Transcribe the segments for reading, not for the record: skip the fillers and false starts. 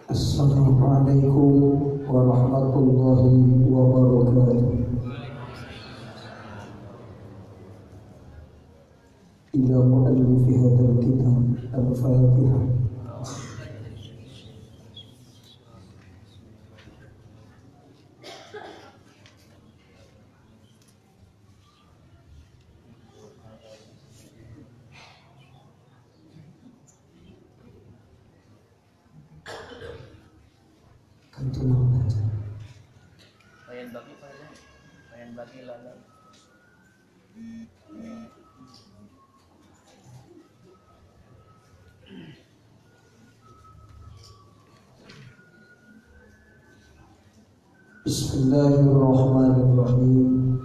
Assalamualaikum warahmatullahi wabarakatuh. Ila mu'allifi hadzal kitab Al-Fatihah. Bismillahirrahmanirrahim.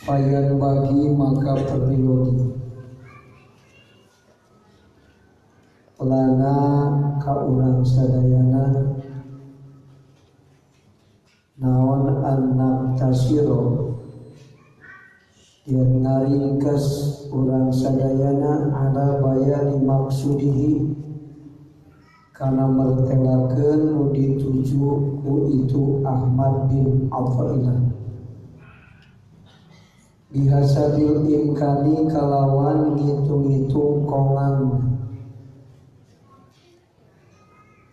Fayan bagi maka periodi lana ka urang sadayana naon anak tasiro yang ngaringkes urang sadayana ala bayani maksudihi kana mertelakeun nu dituju ku itu Ahmad bin Athaillah bihasabil imkani kalawan ngitung-ngitung kongang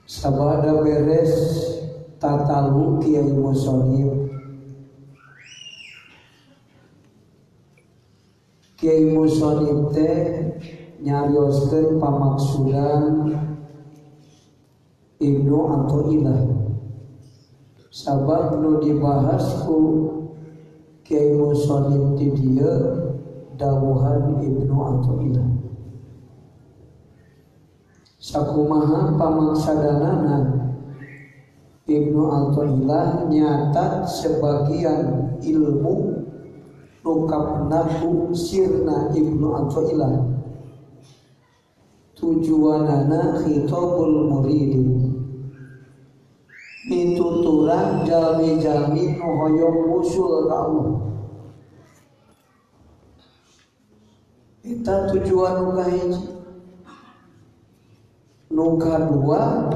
sabada beres tatalu Kiai Musonib. Kiai Musonib teh nyarioskeun pamaksudan Ibnu Athaillah sabab nu dibahas ku Kiai Musonib di dieu dawuhan Ibnu Athaillah. Sakumaha pamaksadanana Ibnu Athaillah nyata sebagian ilmu nu kapnaku sirna Ibnu Athaillah tujuanana khitabul muridin mituturan jalmi-jalmi nu hoyong usul ka Allah. Eta tujuan nu kahiji. Nu kadua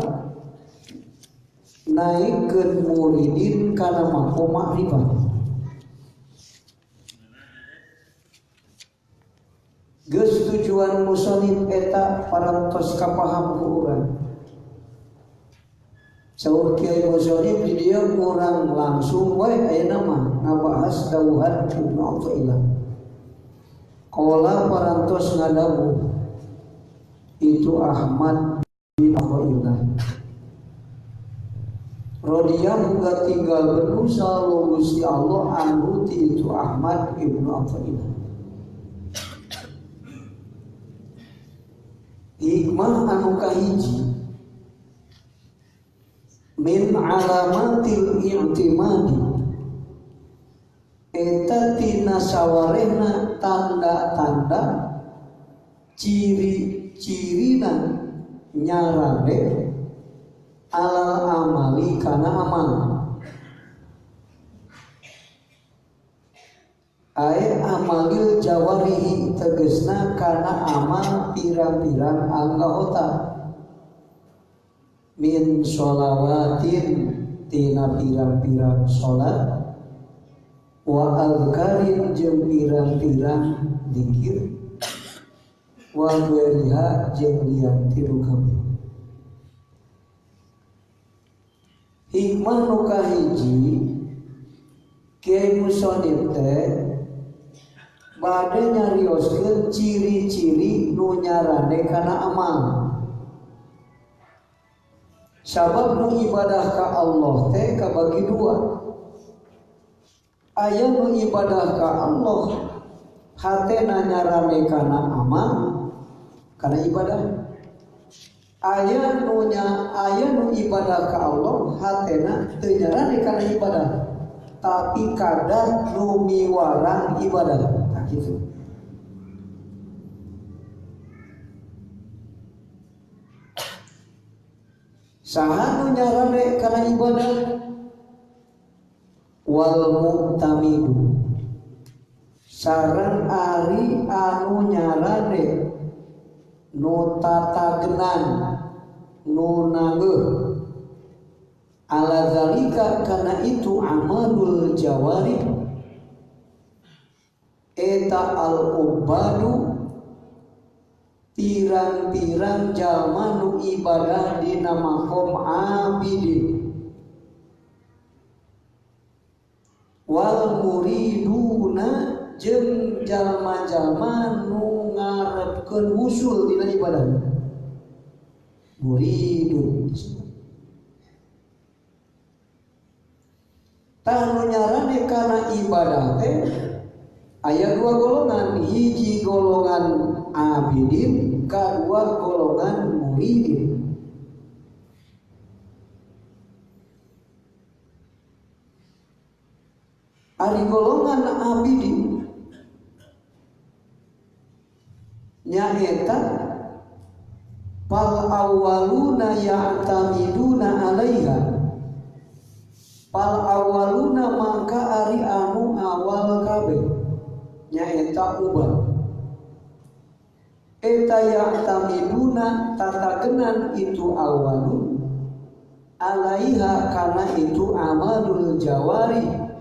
naikkeun muridin kana maqam makrifat. Geus tujuan musonib eta parantos kapaham ku urang. Saur Kiai Musonib di dieu urang langsung we ayeuna mah ngabahas dawuhan Ibnu Athaillah. Qala parantos ngadawuh itu Ahmad bin Athaillah. Radhiyallahu muga tinggal berdosa lo Gusti Allah anhu ti itu Ahmad Ibnu Athaillah. Hikmah anu kahiji min alamatil i'timadi eta tina sawarehna tanda-tanda ciri-cirina nyarande alal amali kana amal. Ae amalil jawarihi tegesna kana amal pirang-pirang anggota min sholawatin tina pirang-pirang sholat wa azkarin jeung pirang-pirang zikir wa ghairiha jeung lian tilu kabeh. Hikmah nu kahiji Kiai Musonib teh bade nyarioskeun ciri-ciri nu nyarane kana amal. Sabab nu ibadah ka Allah teh kabagi dua. Aya nu ibadah ka Allah hatena nyarane kana amal kana ibadah. Aya nu aya nu ibadah ka Allah hatena teu nyarane kana ibadah tapi kadar nu miwarang ibadah. Nah, gitu. Saha nu nyarane kana ibadah wal mu'tamidu sareng ari anu nyarane nu tatagenan nu nangeuh ala zalika kana itu amalul jawari eta al ubadu pirang-pirang jalma nu ibadah dina makom abidin wal muriduna jeung jalma-jalma nu ngarepkeun wusul dina ibadah muridun. Tah nu nyarane kana ibadah teh aya dua golongan, hiji golongan abidin, kadua golongan muridin. Ari golongan abidin nyaeta fal awwaluna ya'tamiduna 'alaiha, fal awwaluna mangka ari anu awal kabeh nyaeta ubah eta ya'tamiduna tatagenan itu awalun 'alaiha kana itu amalul jawari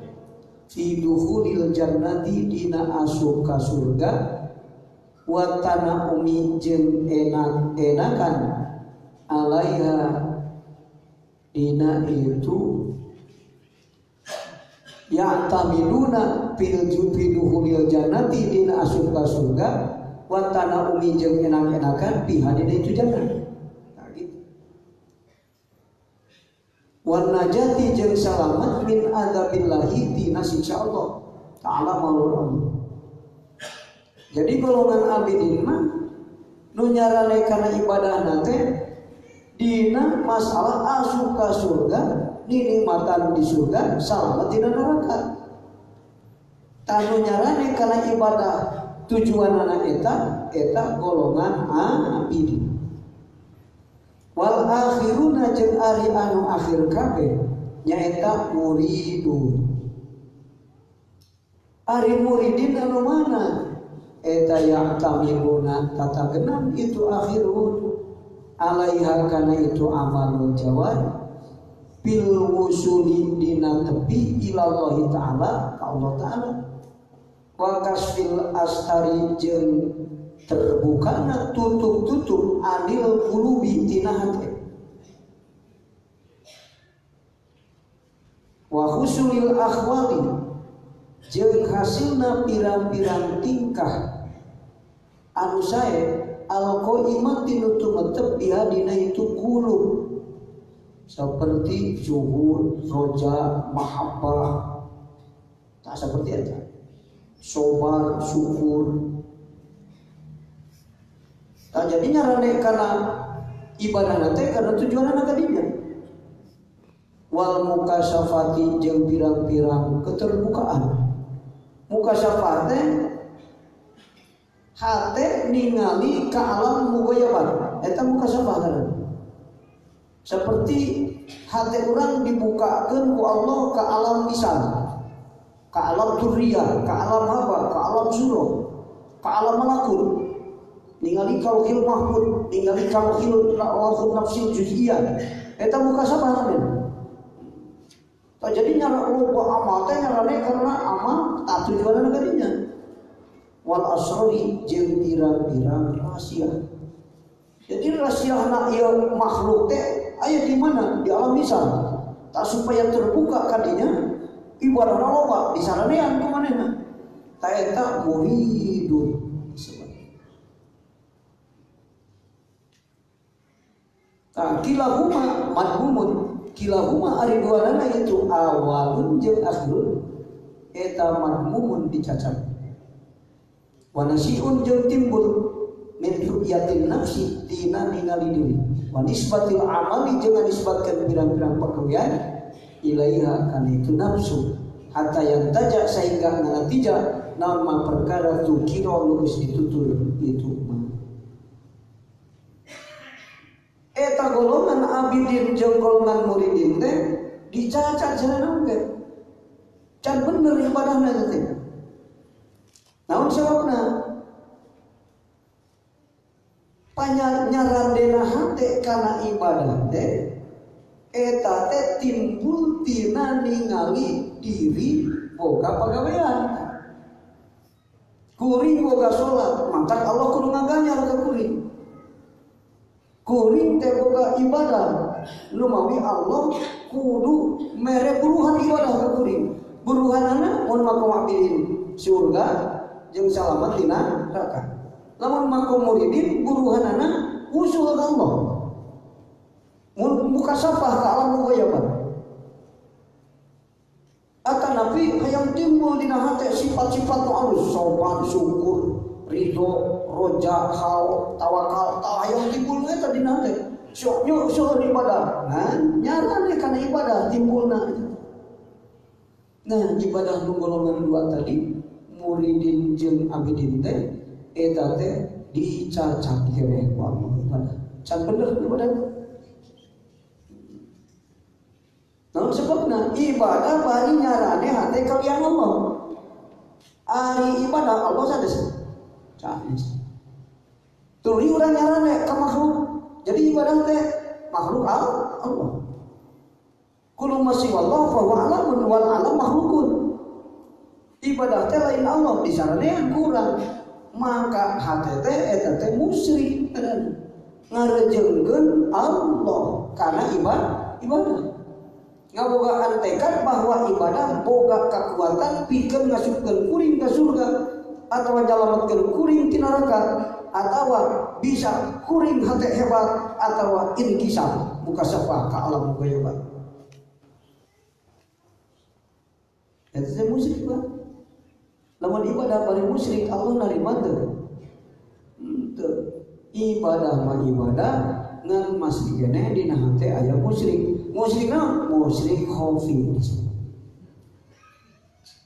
fi dukhulil jannati dina asup ka surga wa tana'umi jeung enak-enakan alaiha dina itu ya'tamiduna fil dukhulil jannati dina asup ka surga wa tana'umi jeung enak-enakan piha dina itu jannah. Nah, gitu. Wan najati jeung salamat min adzabillahi tina siksa Allah ta'ala maulur Allah. Jadi golongan abidin mah nu nyarane kana ibadahna teh dina masalah asup ka surga, dinikmatan di surga, salamat tina neraka. Tah nu nyarane kana ibadah tujuanana eta eta golongan abidin. Wal akhiruna jeung ari anu akhir kabeh nyaeta muridun. Ari muridin anu mana? Eta ya'tamiduna tatagenan itu akhirun alaiha kana itu amalul jawari bil wusuli dina tepi ilallahi ta'ala ka Allah ta'ala wa kasfil astari jeung terbukana tutup-tutup anil qulubi tina hate wa husulil akhwali jeung hasilna pirang-pirang tingkah anu sae alqaimati nu tumetep biha dina itu qulub seperti zuhud, roja, mahabbah, tak seperti eta sobar, syukur. Tak jadinya rane karena ibadah nate karena tujuan anak kadinya wal mukasyafati jeung pirang-pirang keterbukaan. Mukasyafah teh hate ningali ka alam mugoyaban eta mukasyafah kan. Seperti hate urang dibukakeun ku Allah ka alam lisan, ka alam duriyah, ka alam haba, ka alam surah, ka alam malakut. Ningali kalauhil mahfud, ningali kalauhil lauhul nafsil juz'iyah eta mukasyafah kan. Tak jadi nyara loba amal teh nyarane karena amal tak tujuanna kadinya. Wal asrori jeung pirang-pirang rahasia. Jadi rahasiana ieu makhluk teh aya di mana? Di alam lisan. Tak supaya terbuka kadinya ibadahna loba disaranean ku manehna. Ta eta muridun. Tah kilahuma madhumun kilahuma ari duanana itu awalun jeung akhirun eta madmumun dicacat wa nasiun jeung timbul min ru'yatin nafsi tina ningali diri wa nisbatil amali jeung nisbatkeun pirang-pirang pagawean ilaiha kana itu nafsu hatta yantaja sehingga nganatija naon ma perkara tu kira nu geus ditutur itu mah. Eta golongan abidin jeung golongan muridin teh dicacat cenah oge. Can bener ibadahna teh. Naon sababna? Panyarandena hate kana ibadah teh eta teh timbul tina ningali diri boga pagawean. Kuring boga salat, maka Allah kudu ngaganyar ka kuring. Kuring teh boga ibadah, lumawi Allah kudu mere buruhan ibadah ka kuring. Buruhanana mun makom abidin surga jeung salamat tina neraka. Lamun makom muridin buruhanana usul ka Allah. Mun mukasafah ka alam mughayyabah. Atanapi hayang timbul dina hate sifat-sifat nu alus, sopan, syukur, ridho, roja, khau, tawakal, tah hayang timbul eta dina hate. Sok nyusul ibadah. Nah, nyarane kana ibadah timbulna. Nah, ibadah nu golongan dua tadi, muridin jeung abidin teh eta teh dicacat keneh ku Allah ibadah. Can bener ibadah. Naon sebabna ibadah bari nyarane hate kalian Allah. Ari ibadah Allah sanes. Sanes. Tuluy urang nyarane ka makhluk. Jadi ibadah teh makhluk Allah. Kullu ma siwallah fa huwa alamun wal alam makhlukun. Ibadah teh lain Allah disaranean kurang. Maka hate teh eta teh musyrik ngarejengkeun Allah karena ibadah. Ngabogaan tekad bahwa ibadah boga kekuatan pikeun ngasupkeun kuring ka surga atawa nyalametkeun kuring ti neraka atawa bisa kuring hate hebat atawa inkisaf mukasafah ka alam mughayyabah. Eta teh musyrik Pak. Lamun ibadah bari musyrik Allah narima teu? Henteu. Ibadah mah ibadah ngan masih keneh dina hate aya musyrik. Musyrik naon? Musyrik khafi.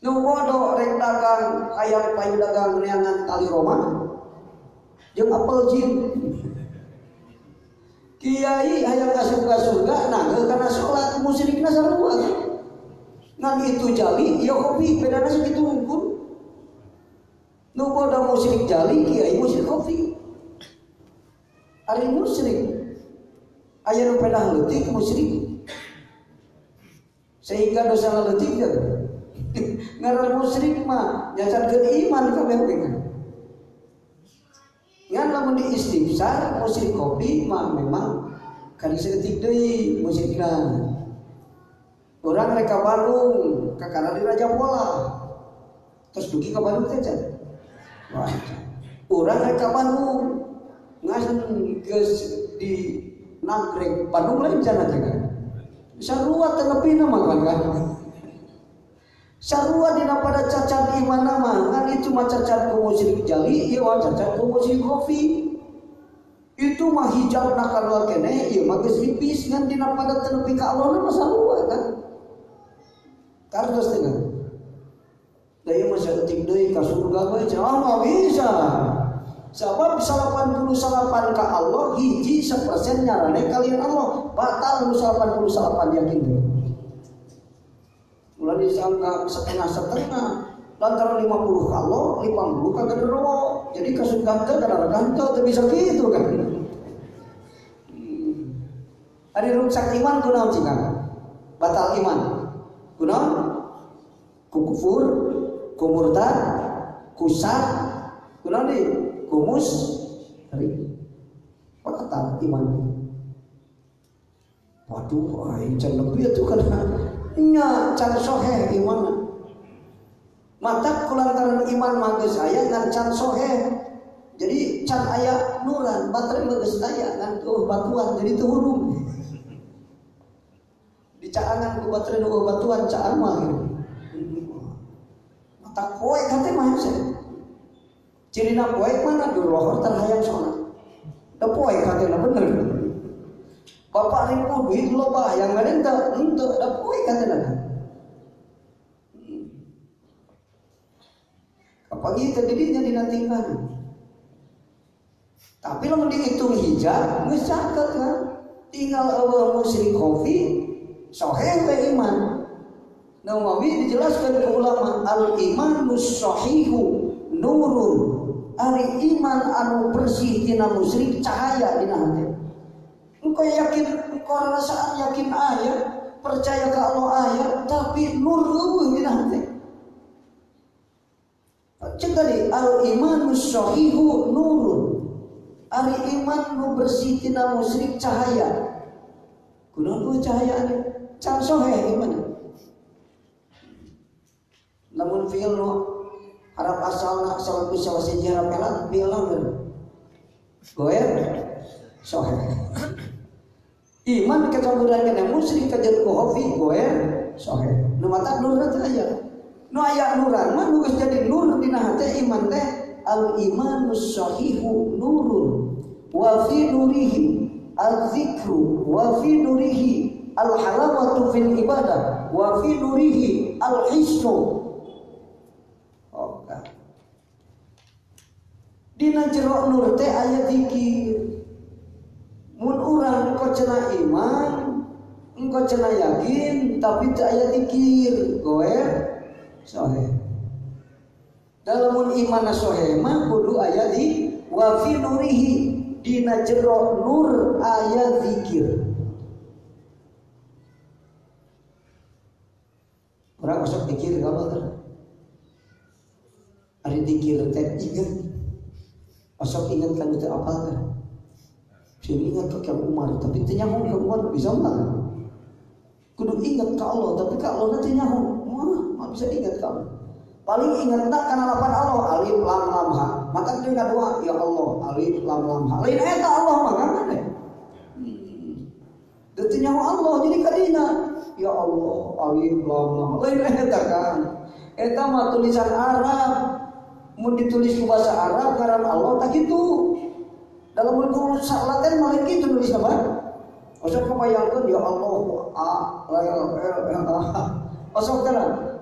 Nu bodoh rek dagang hayang payu dagang neangan tali Roma jeung apel jin. Kiai hayang asup ka surga nanggeul kana salat musyrikna sarua. Ngan itu jali ieu kopi bedana sakitu unggul. Nu bodoh musyrik jali kiai musyrik kopi. Ari musyrik aya nu pedah leutik musyrik. Sehingga dosa leutik teh. Ngaran musyrik mah nyacankeun iman kabeh teh. Ngan lamun diistifsar musyrik kopi mah memang kali saeutik deui musyrikna. Urang rek ka Bandung, kakara di Raja Pola. Terus dugi ka Bandung teh can. Wah. Urang rek ka Bandung ngan geus di Nagreg Bandung lain can teh kan. Sarua teh lebihna mah kan. Sarua dina pada cacat iman mah ngan itu mah cacat ku musyrik jali ieu mah cacat ku musyrik khafi. Itu mah hijabna kaluar keneh ieu mah geus lipis ngan dina pada teu nepi ka Allah mah sarua kan. Kartos teh kan. Da ieu mah saeutik deui ka surga we cenah mah bisa. Sebab 88 ka Allah hiji 1% nyarane kalian Allah batal nu 88 yakin teh. Ulah disangka setengah-setengah lantaran 50 ka Allah 50 ka genderuwo. Jadi ka surga teh ka neraka teu bisa kitu kan. Ari ruksak iman kunaon cing Kang? Batal iman. Kunaon? Ku kufur, ku murtad, ku sah, kunaon deui? Kumus hari batal iman. Waduh, aing can lebih atuh kana nya can soheh iman. Mata kulantaran iman mah geus aya ngan can soheh. Jadi can aya nuran, baterai mah geus aya ngan eueuh batuan jadi teu hurung. Dicaangan ku baterai nu eueuh batuan caang mah gitu. Mata poek hate mah hese. Cirina poek mana dulu terhayang sholat. Da poek hatena bener. Bapak ribu duit loba yang lain teu henteu da poek hatena. Kapangi teh didinya dina tingkahna. Tapi lamun dihitung hijab geus caket kan. Tinggal eueuh musyrik khafi sahih teh iman. Nawawi dijelaskan ke ulama al imanu sahihu nurun Ari iman anu bersih tina musyrik cahaya dina hati. Engkau yakin, engkau rasaan yakin aya, percaya ke Allah aya, tapi nur eueuh dina hati. Cek tadi al imanu sahihu nurun. Ari iman nu bersih tina musyrik cahaya. Kunaon cahaya anu? Can soheh iman. Namun fiil nu harap asalna salat bisa wasiji harap elat fiil naon? Goer soheh. Iman kecampuran kana musyrik kajeun ku hofi goer soheh. Nu mata nurna teh aya. Nu aya nuran mah nu geus jadi nur dina hate iman teh al imanu sahihu nurun wa fi nurihi al-zikru wa fi nurihi al-halawatu fil ibadah wa fi nurihi al-hisnu. Oh, kan. Dina jero nur teh aya zikir. Mun urang engko cenah iman, engko cenah yakin tapi teu aya zikir, goer sohe. Dalamun iman sohe mah kudu aya di wa fi nurihi dina jero nur aya zikir. Urang osok zikir ka Allah teh. Ari zikir teh inget. Osok inget kan teu apal teh. Sing inget ka Kyai Umar tapi teu nyaho ka Umar bisa mah. Kudu inget ka Allah tapi ka Allah teu nyaho. Wah, mah bisa inget ka Allah. Paling ingetna kana lapan Allah alif lam lam ha. Maka dia ngadoa ya Allah alif lam lam ha. Lain eta Allah mah kan teh. Teu nyaho Allah jadi kadina ya Allah alif lam lam. Lain eta kan. Eta mah tulisan Arab. Mun ditulis ku bahasa Arab ngaran Allah tak kitu. Dalam bentuk Latin mah lain kitu nulis apa? Osok kebayangkeun ya Allah A L L A. Osok kana.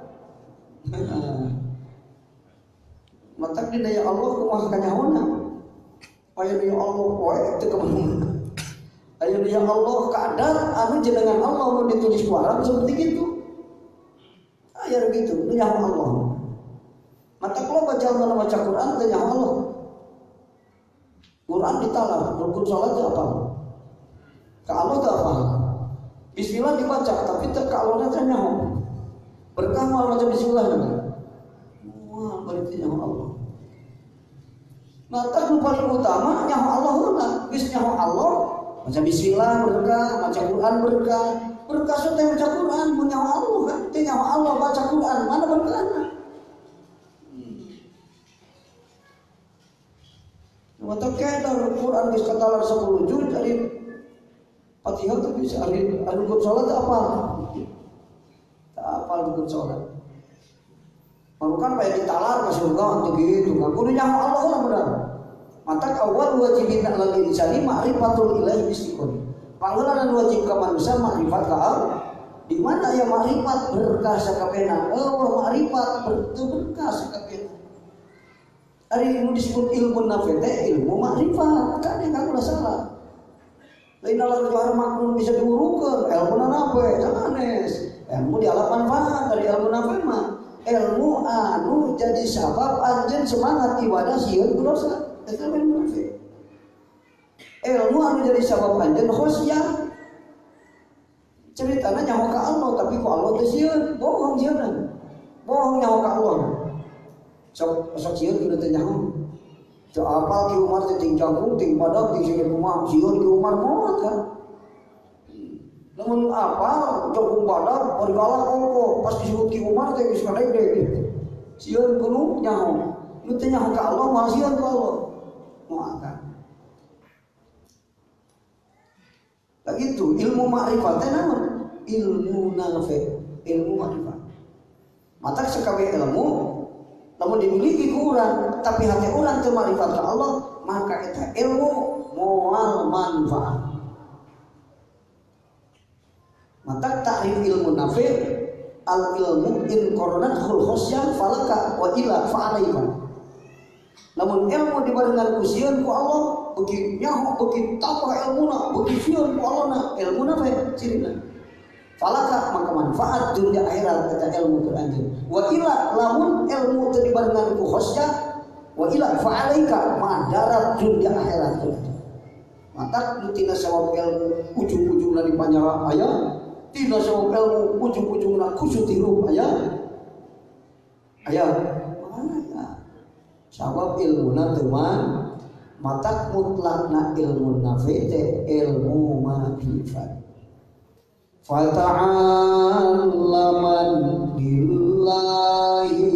Matak dina ya Allah kumaha kanyahona. Aya ya Allah poe teu kemana. Aya ya Allah kadar anu jenengan Allah mun ditulis ku Arab seperti kitu. Aya gitu, nu nyaho Allah. Matak lo baca mana baca Quran teu nyaho Allah. Quran ditalar, rukun salat teu apa? Ka Allah teu apa? Bismillah dibaca tapi teu ka Allah teh nyaho. Berkah moal maca bismillah kan? Wah, berarti nyaho Allah. Matak nu paling utama nyaho Allah heula. Geus nyaho Allah, maca bismillah berkah, maca Quran berkah. Berkah teh maca Quran mun nyaho Allah kan? Teu nyaho Allah baca Quran, mana berkahna? Mata kedar Quran geus katalar 10 juz ari Fatihah teh bisa ari rukun salat teh apa? Tak apal rukun salat. Baru kan bae ditalar ka surga untuk gitu kan. Kudu nyaho Allah lah benar. Mata awal wajibin alal insani ma'rifatul ilahi bistiqoni. Panggeulanan wajib ka manusia makrifat ka Allah. Di mana aya makrifat berkah sakabehna. Eueuh makrifat berkah sakabehna. Ari ilmu disebut ilmu nafi teh ilmu makrifat kan yang kamu salah. Lain alat johar maknun bisa diurukeun ilmu nafi sanes. Ilmu dialap manfaat dari ilmu nafi mah. Ilmu anu jadi sabab anjeun semangat ibadah sieun ku dosa. Eta ilmu nafi. Ilmu anu jadi sabab anjeun khosyah. Ceritana nyaho ka Allah tapi ku Allah teh sieun, bohong sieunna. Bohong nyaho ka Allah. Sok sok sieun kudu teh nyaho. Teu apal Ki Umar teh ting jangkung, ting badak, ting sieun kumaha, sieun Ki Umar moal kan. Lamun apal jangkung badak bari galak ongko, pas disebut Ki Umar teh geus kadeg-deg. Sieun kudu nyaho. Nu teh nyaho ka Allah moal sieun ku Allah. Moal kan. Tah kitu ilmu makrifat teh naon? Ilmu nafi, ilmu makrifat. Matak sakabeh ilmu lamun dimiliki ku urang tapi hati urang teu makrifat ka Allah maka eta ilmu moal manfaat. Maka ta'rif ilmu nafi al ilmu in qaranatul khasyah falaka wa ila fa'alaika. Lamun ilmu dibarengan ku sieun ku Allah beuki nyaho beuki tambah ilmuna beuki sieun ku Allah na ilmu nafi cirina. Falaka maka manfaat dunia akhirat eta ilmu keur anjeun. Wa ila lamun ilmu teu dibarengan ku khasyah Wa ila fa'alaika madarat dunya akhirat. Maka nu tina sawab ilmu ujung-ujungna di panjara aya, tina sawab ilmu ujung-ujungna kusut hirup aya. Aya mana ya? Sawab ilmuna teu matak mutlakna ilmu nafi teh ilmu ma'rifat. Fata'allaman lillahi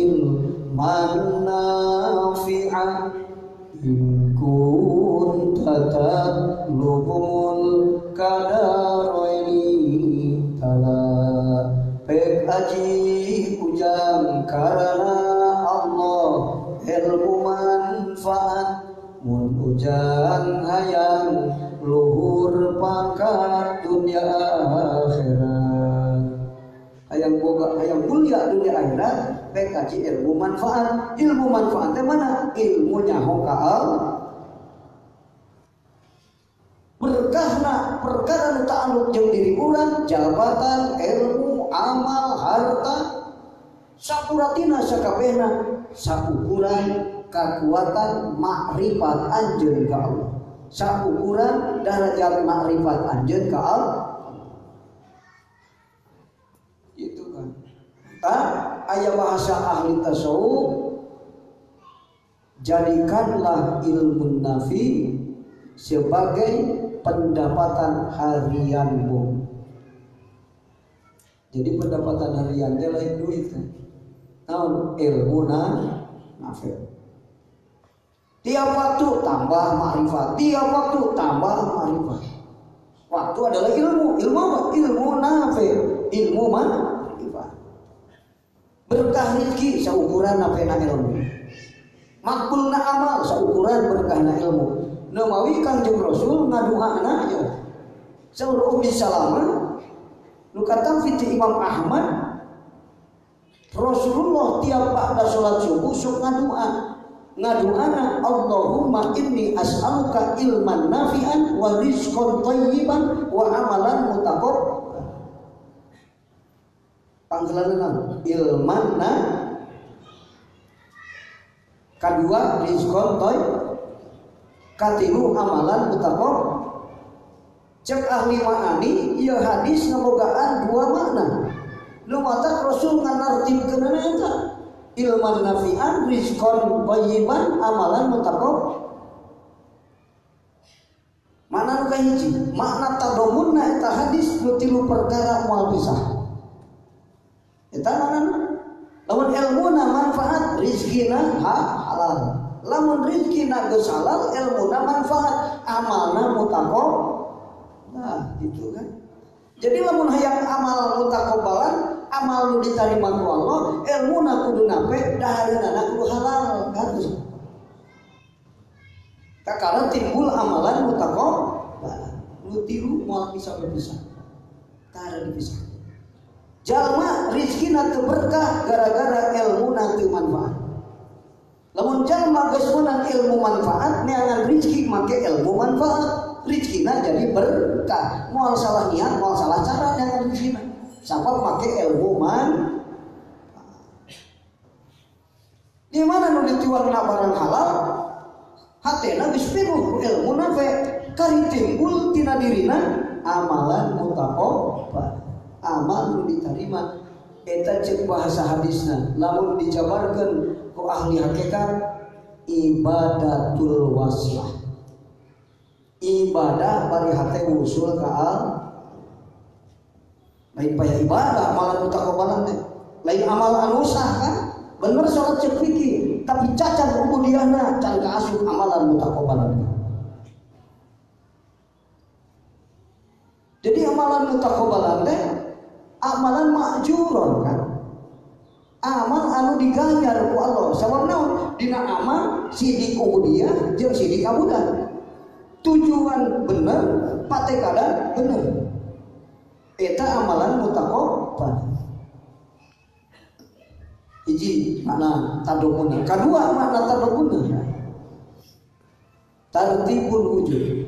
ilman nafi'a in kunta tatlubul kadaraini tala pek aji ujang karena Allah ilmu manfaat mun ujang hayang luhur pangkat dunia akhirat. Hayang boga hayang mulia dunia akhirat pek aji ilmu manfaat. Ilmu manfaatnya mana? Ilmu nyaho ka Allah. Berkahna perkara nu ta'alluq jeung diri urang, jabatan, ilmu, amal, harta, sapuratina sakabehna saukuran kakuatan makrifat anjeun ka Allah. Saukuran darajat makrifat anjeun ka Allah. Itu kan. Tah aya bahasa ahli tasawuf, jadikanlah ilmu nafi sebagai pendapatan harianmu. Jadi pendapatan harian teh lain duit kan. Naon ilmu nafi. Tiap waktu tambah makrifat, tiap waktu tambah makrifat. Waktu adalah ilmu, ilmu apa? Ilmu nafi, ilmu makrifat. Berkah rezeki saukuran nafena ilmu. Makbulna amal saukuran berkahna ilmu. Namawi Kangjeng Rasul ngaduana ya. Saur Ummi Salamah nu katampi ti Imam Ahmad, Rasulullah tiap ba'da salat subuh sok ngadua. Ngaduana Allahumma inni as'aluka ilman nafi'an wa rizqan thayyiban wa amalan mutaqabbal. Panggilanna naon? Ilman na kadua rizqan thayyib, katilu amalan mutaqabbal. Cek ahli ma'ani ieu hadis ngabogaan dua makna. Nu matak Rasul nganartibkeunana eta ilman nafi'an, rizqan thayyiban, amalan mutaqabbal. Makna nu kahiji, makna tadomunna eta hadis nu tilu perkara moal pisah. Eta maknana lamun ilmuna manfaat, rizkina halal. Lamun rizkina geus halal, ilmuna manfaat, amalna mutaqabbal. Nah, gitu kan. Jadi lamun hayang amal mutaqabbalan, amal nu ditarima ku Allah, ilmuna kudu nape, dahareunana kudu halal kan. Kakara timbul amalan mutaqabbalan. Nu tilu moal bisa berpisah. Tara dipisah. Jalma rizkina teu berkah gara-gara ilmuna teu manfaat. Lamun jalma geus meunang ilmu manfaat, neangan rizki make ilmu manfaat, rizkina jadi berkah. Moal salah niat, moal salah cara neangan rizkina. Sabab make ilmu manfaat. Di mana nu ditiwangna barang halal, hatena geus pinuh ku ilmu nafe, kari timbul tina dirina amalan mutaqabbal. Amal nu diterima. Eta ceuk bahasa hadisna lamun dijabarkeun ku ahli hakikat ibadatul waslah. Ibadah bari hate wusul ka al. Lain payah ibadah amalan mutaqabbalan teh. Lain amal anu sah kan? Bener salat ceuk fikih, tapi cacat ubudiyahna can kaasup amalan mutaqabbalan. Jadi amalan mutaqabbalan teh amalan makjuron kan. Amal anu diganjar ku Allah. Sabab naon? Dina amal sidik ubudiyah jeung sidik abudah. Tujuan bener, patekada bener. Eta amalan mutaqabbal. Hiji makna tadomuna. Kadua makna tadomuna tartibul wujud.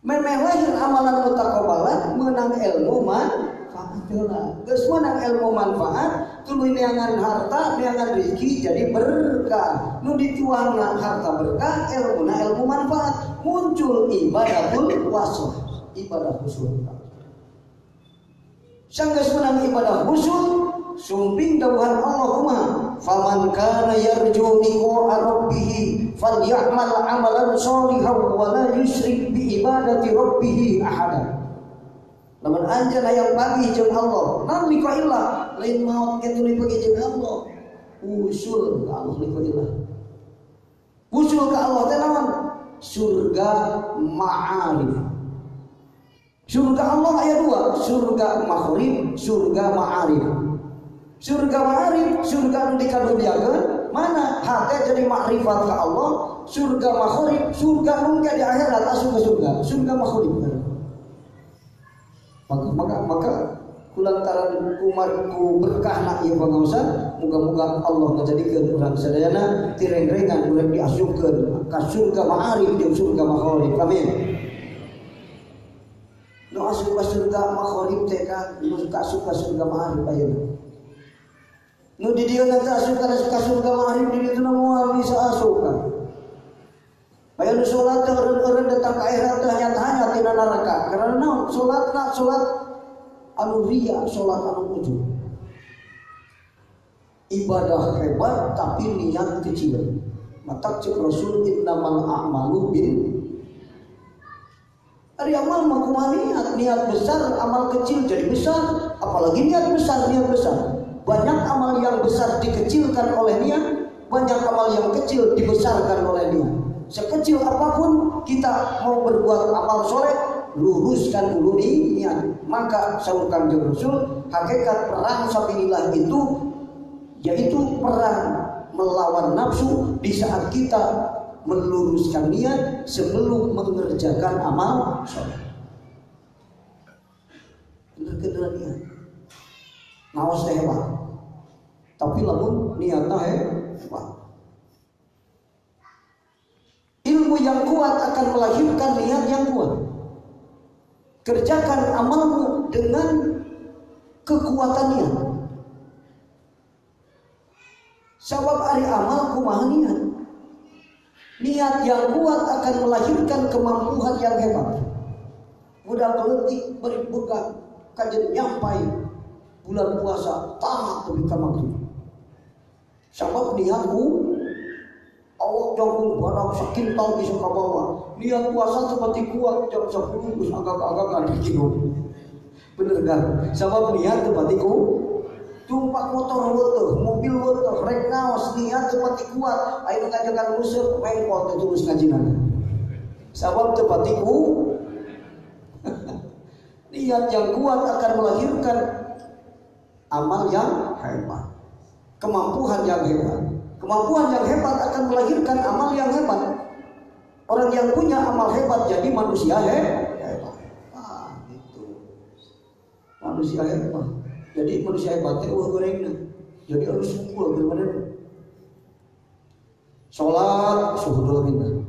Memeh lahir amalan mutaqabbalan menang ilmu manfaat. Manfaat heula. Geus meunang ilmu manfaat, tuluy neangan harta, neangan rezeki jadi berkah. Nu dituangna harta berkah, ilmuna ilmu manfaat, muncul ibadatul waslah, ibadah husul. Sanggeus meunang ibadah husul, sumping dawuhan Allah kumaha? Faman kana yarju liqa'a rabbih falyamal amalan sholihan wa la yusyrik bi ibadati rabbih ahada. Lamun anjeun hayang panggih jeung Allah, naon liqa'illah, lain maot kitu panggih jeung Allah. Usul ka Allah liqa'illah. Usul ka Allah teh naon? Surga ma'arif. Surga Allah aya dua, surga maghrib, surga ma'arif. Surga ma'arif, surga nu dikaduniakeun, mana hate jadi makrifat ka Allah, surga maghrib, surga nu di akhirat asup ke surga, surga maghrib. Maka kulantaran kumarku berkah nak ieu pangaosan, muga-muga Allah ngajadikeun urang sadayana tireng-rengan urang diasupkeun ka surga ma'arif jeung surga maghrib. Amin. Nu asup ka surga maghrib teh kan nu asup ka surga ma'arif ayeuna. Nu di dieu teh asup ka surga ma'arif di dieu moal bisa asup kan. Aya nu salat teh eureun-eureun datang ka akhirat teh hanya-hanya tina neraka. Karena naon? Salatna salat anu riya, salat anu ujub. Ibadah hebat tapi niat kecil. Matak cek Rasul innamal a'malu bin. Ari amal mah kumaha niat, niat besar amal kecil jadi besar, apalagi niat besar, niat besar. Banyak amal yang besar dikecilkan oleh niat, banyak amal yang kecil dibesarkan oleh niat. Sekecil apapun kita mau berbuat amal soleh, luruskan dulu niat. Maka saur Kanjeng Rasul, hakikat perang sabilillah itu yaitu perang melawan nafsu di saat kita meluruskan niat sebelum mengerjakan amal soleh. Bener-bener niat. Ngaos teh hebat. Tapi lamun niatna hebat. Ilmu yang kuat akan melahirkan niat yang kuat. Kerjakan amalmu dengan kekuatan niat. Sabab ari amal kumaha niat. Niat yang kuat akan melahirkan kemampuan yang hebat. Budak leutik beri bekal kajen nyampai bulan puasa tamat tepi ka maghrib. Sabab niatku awak jangkung barang sakintal bisa ka bawah. Niat puasa seperti kuat jam 10 geus agak-agakan kitu. Bener kan? Sabab niat tepati ku tumpak motor weutuh, mobil weutuh, rek naos niat tepati kuat, aya nu ngajakan museup mengkol teh terus ngajinana. Sabab tepati ku niat yang kuat akan melahirkan amal yang hebat, kemampuan yang hebat. Kemampuan yang hebat akan melahirkan amal yang hebat. Orang yang punya amal hebat jadi manusia hebat. Ah, itu. Manusia hebat. Jadi manusia hebat teh eueuh gorengna. Jadi harus unggul bener-bener. Salat suhudul minna.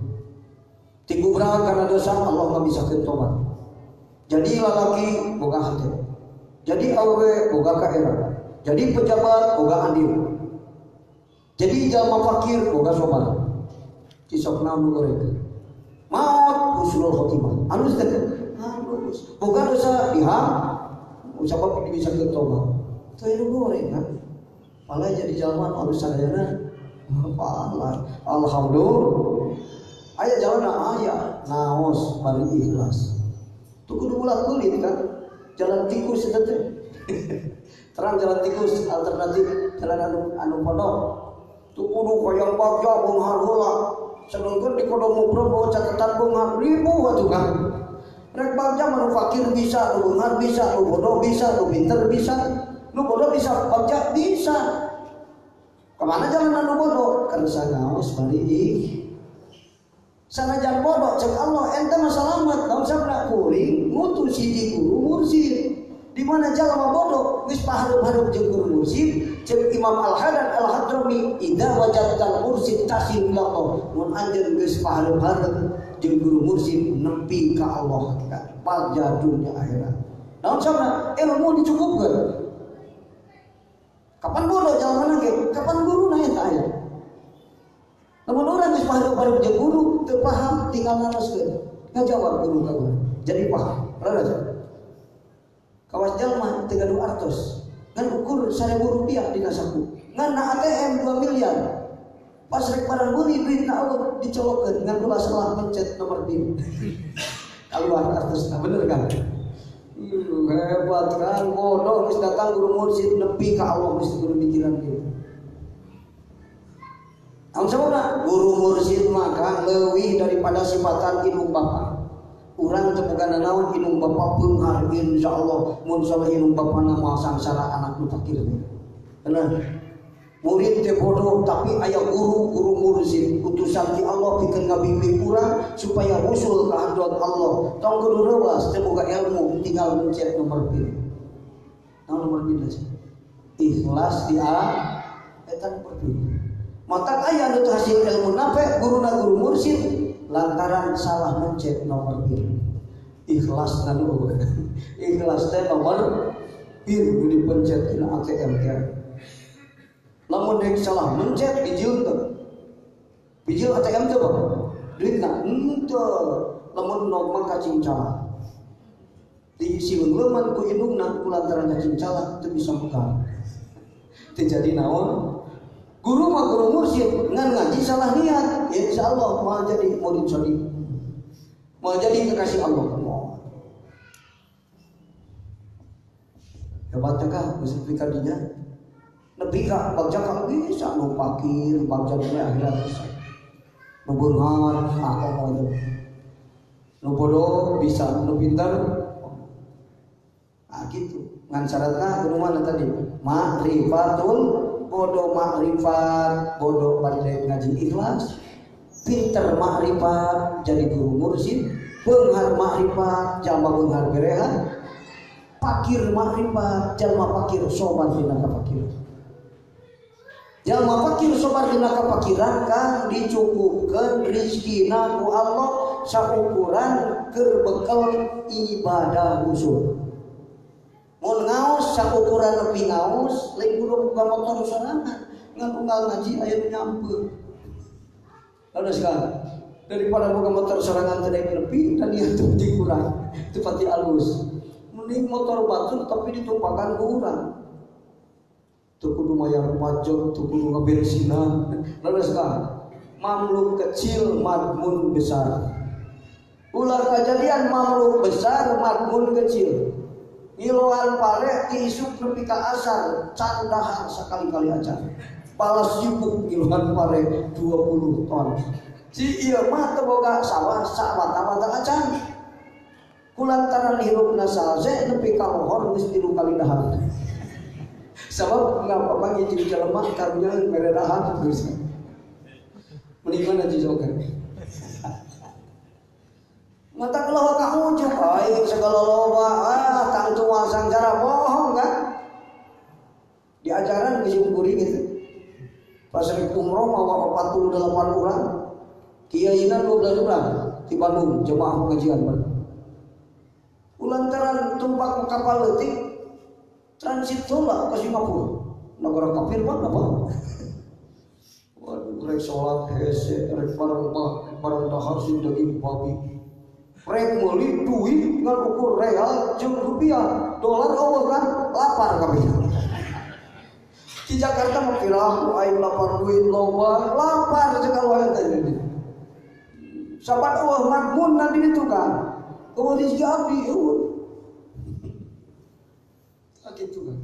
Tinggu berat karena dosa Allah nggak bisa tobat. Jadi lalaki boga hati. Jadi awewe boga kaera. Jadi pejabat boga andil. Jadi jalma fakir boga sobar. Cisok naon nu goreng. Maot husnul khotimah. Alus teh. Halus. Boga dosa diham sabab bisa tobat. Teu nu goreng kan. Malah jadi jalma anu alus sadayana. Pahala. Alhamdulillah. Aya jalan aya naos bari ikhlas. Tuh kudu ulah kulit kan. Jalan tikus eta teh. Terang jalan tikus alternatif jalan anu pondok. Tuh kudu hoyong bagja beunghar heula. Sedengkeun di kodo mubro bawa catatan beunghar ribu atuh kan. Rek bagja mah nu fakir bisa, nu beunghar bisa, nu bodoh bisa, nu pinter bisa, nu bodoh bisa, bagja bisa. Kemana jalan anu bodoh? Karena ngaos bari sanajan bodoh cek Allah ente mah salamet naon sabna kuring ngutus hiji guru mursyid. Di mana jalma bodoh geus pahareup-hareup jeung guru mursyid cek Imam Al-Haddad Al-Hadrami idza wajadtal mursyid tasil ila Allah. Mun anjeun geus pahareup-hareup jeung guru mursyid nepi ka Allah hakikat bagja dunya akhirat. Naon sababna? Ilmu dicukupkeun. Kapan bodoh jalmana ge? Kapan guruna eta aya? Lamun urang geus pahareup-hareup jeung guru teu paham tinggal naroskeun. Ngajawab guru ka urang. Jadi paham. Leres. Kawas jalma teu gaduh artos. Ngan ukur 1000 rupiah dina saku. Ngan na ATM 2 miliar. Pas rek barang meuli duitna Allah dicolokkeun ngan ulah salah mencet nomor PIN. Keluar artosna bener kan? Hebat kan bodoh geus datang guru mursyid nepi ka Allah geus kudu mikiran kieu. Naon sababna? Guru mursyid mah kang leuwih daripada sifatan indung bapa. Urang teu boga nanaon indung bapa beunghar insyaallah mun saleh indung bapana moal sangsara anak nu fakir teh. Bener. Murid teh bodoh tapi aya guru, guru mursyid utusan ti Allah pikeun ngabimbing urang supaya usul ka hadrat Allah. Tong kudu reuas teu boga ilmu tinggal mencet nomor PIN. Naon nomor PIN teh? Ikhlas di A eta nomor PIN. Matak aya anu hasil ilmu nape guruna guru mursyid lantaran salah mencet nomor PIN. Ikhlas nu ikhlas teh nomor PIN nu dipencet dina ATM teh. Lamun deuk salah mencet bijil teh. Bijil ATM teh Bang. Duitna henteu. Lamun nog mah kacincala. Disileungleman ku indungna ku lantaran kacincala teu bisa mekar. Teu jadi naon? Guru mah guru mursyid ngan ngaji salah niat, insyaallah mau jadi murid shadiq. Mau jadi kekasih Allah. Hebatnya kah mesti kadinya? Nepi ka bagja ka bisa nu fakir, bagja dunia akhirat bisa. Nu beunghar, aku mau itu. Nu bodoh bisa, nu pintar. Ah gitu. Ngan syaratna kudu mana tadi? Ma'rifatul bodoh makrifat, bodoh bari ngaji ikhlas, pinter makrifat jadi guru mursyid, beunghar makrifat jalma beunghar berehan, fakir makrifat jalma fakir sobar dina kafakir. Jalma fakir sobar dina kafakiran kang dicukupkeun rezekina ku Allah saukuran keur bekal ibadah usul. Mun ngaos saukuran lebih ngaos, lain kudu buka motor sorangan, ngan unggal ngaji aya nu nyampe. Lalu sekarang daripada buka motor sorangan teh lebih dan ieu teu dikurang, teu pati alus. Mending motor batur tapi ditumpakan ku urang. Teu kudu mayar pajak, teu kudu ngabensinan. Lalu sekarang mamluk kecil madmun besar. Ulah kejadian mamluk besar madmun kecil. Ngiloan pare ti isuk nepi ka asar can dahar sakali-kali acan. Balas sibuk ngiloan pare 20 ton. Si ieu mah teu boga sawah sawata-wata acan. Kulantaran hirupna salse nepi ka lohor geus 3 kali dahar. Sabab ngapa ngijin jelema karunya mere dahar geus. Mending mana cisokan. Mata kalau kamu ujub, aing segala loba, ah tangtu sangsara bohong kan? Di ajaran geus kuring gitu. Pas rek umroh mawa 48 orang, kiaina 12 orang di Bandung jemaah pengajian. Ulantaran tumpak kapal leutik transit heula ke Singapura. Negara kafir mah apa? Waduh, rek salat hese, rek bareng bareng dahar sing daging babi. Rek meuli duit ngan ukur real jeung rupiah, dolar eueuh kan lapar kabeh. Di Jakarta mah piraku aing lapar duit loba, lapar cekal wae teh. Saban eueuh madmun di ditu kan. Eueuh rezeki abdi eueuh. Kitu kan.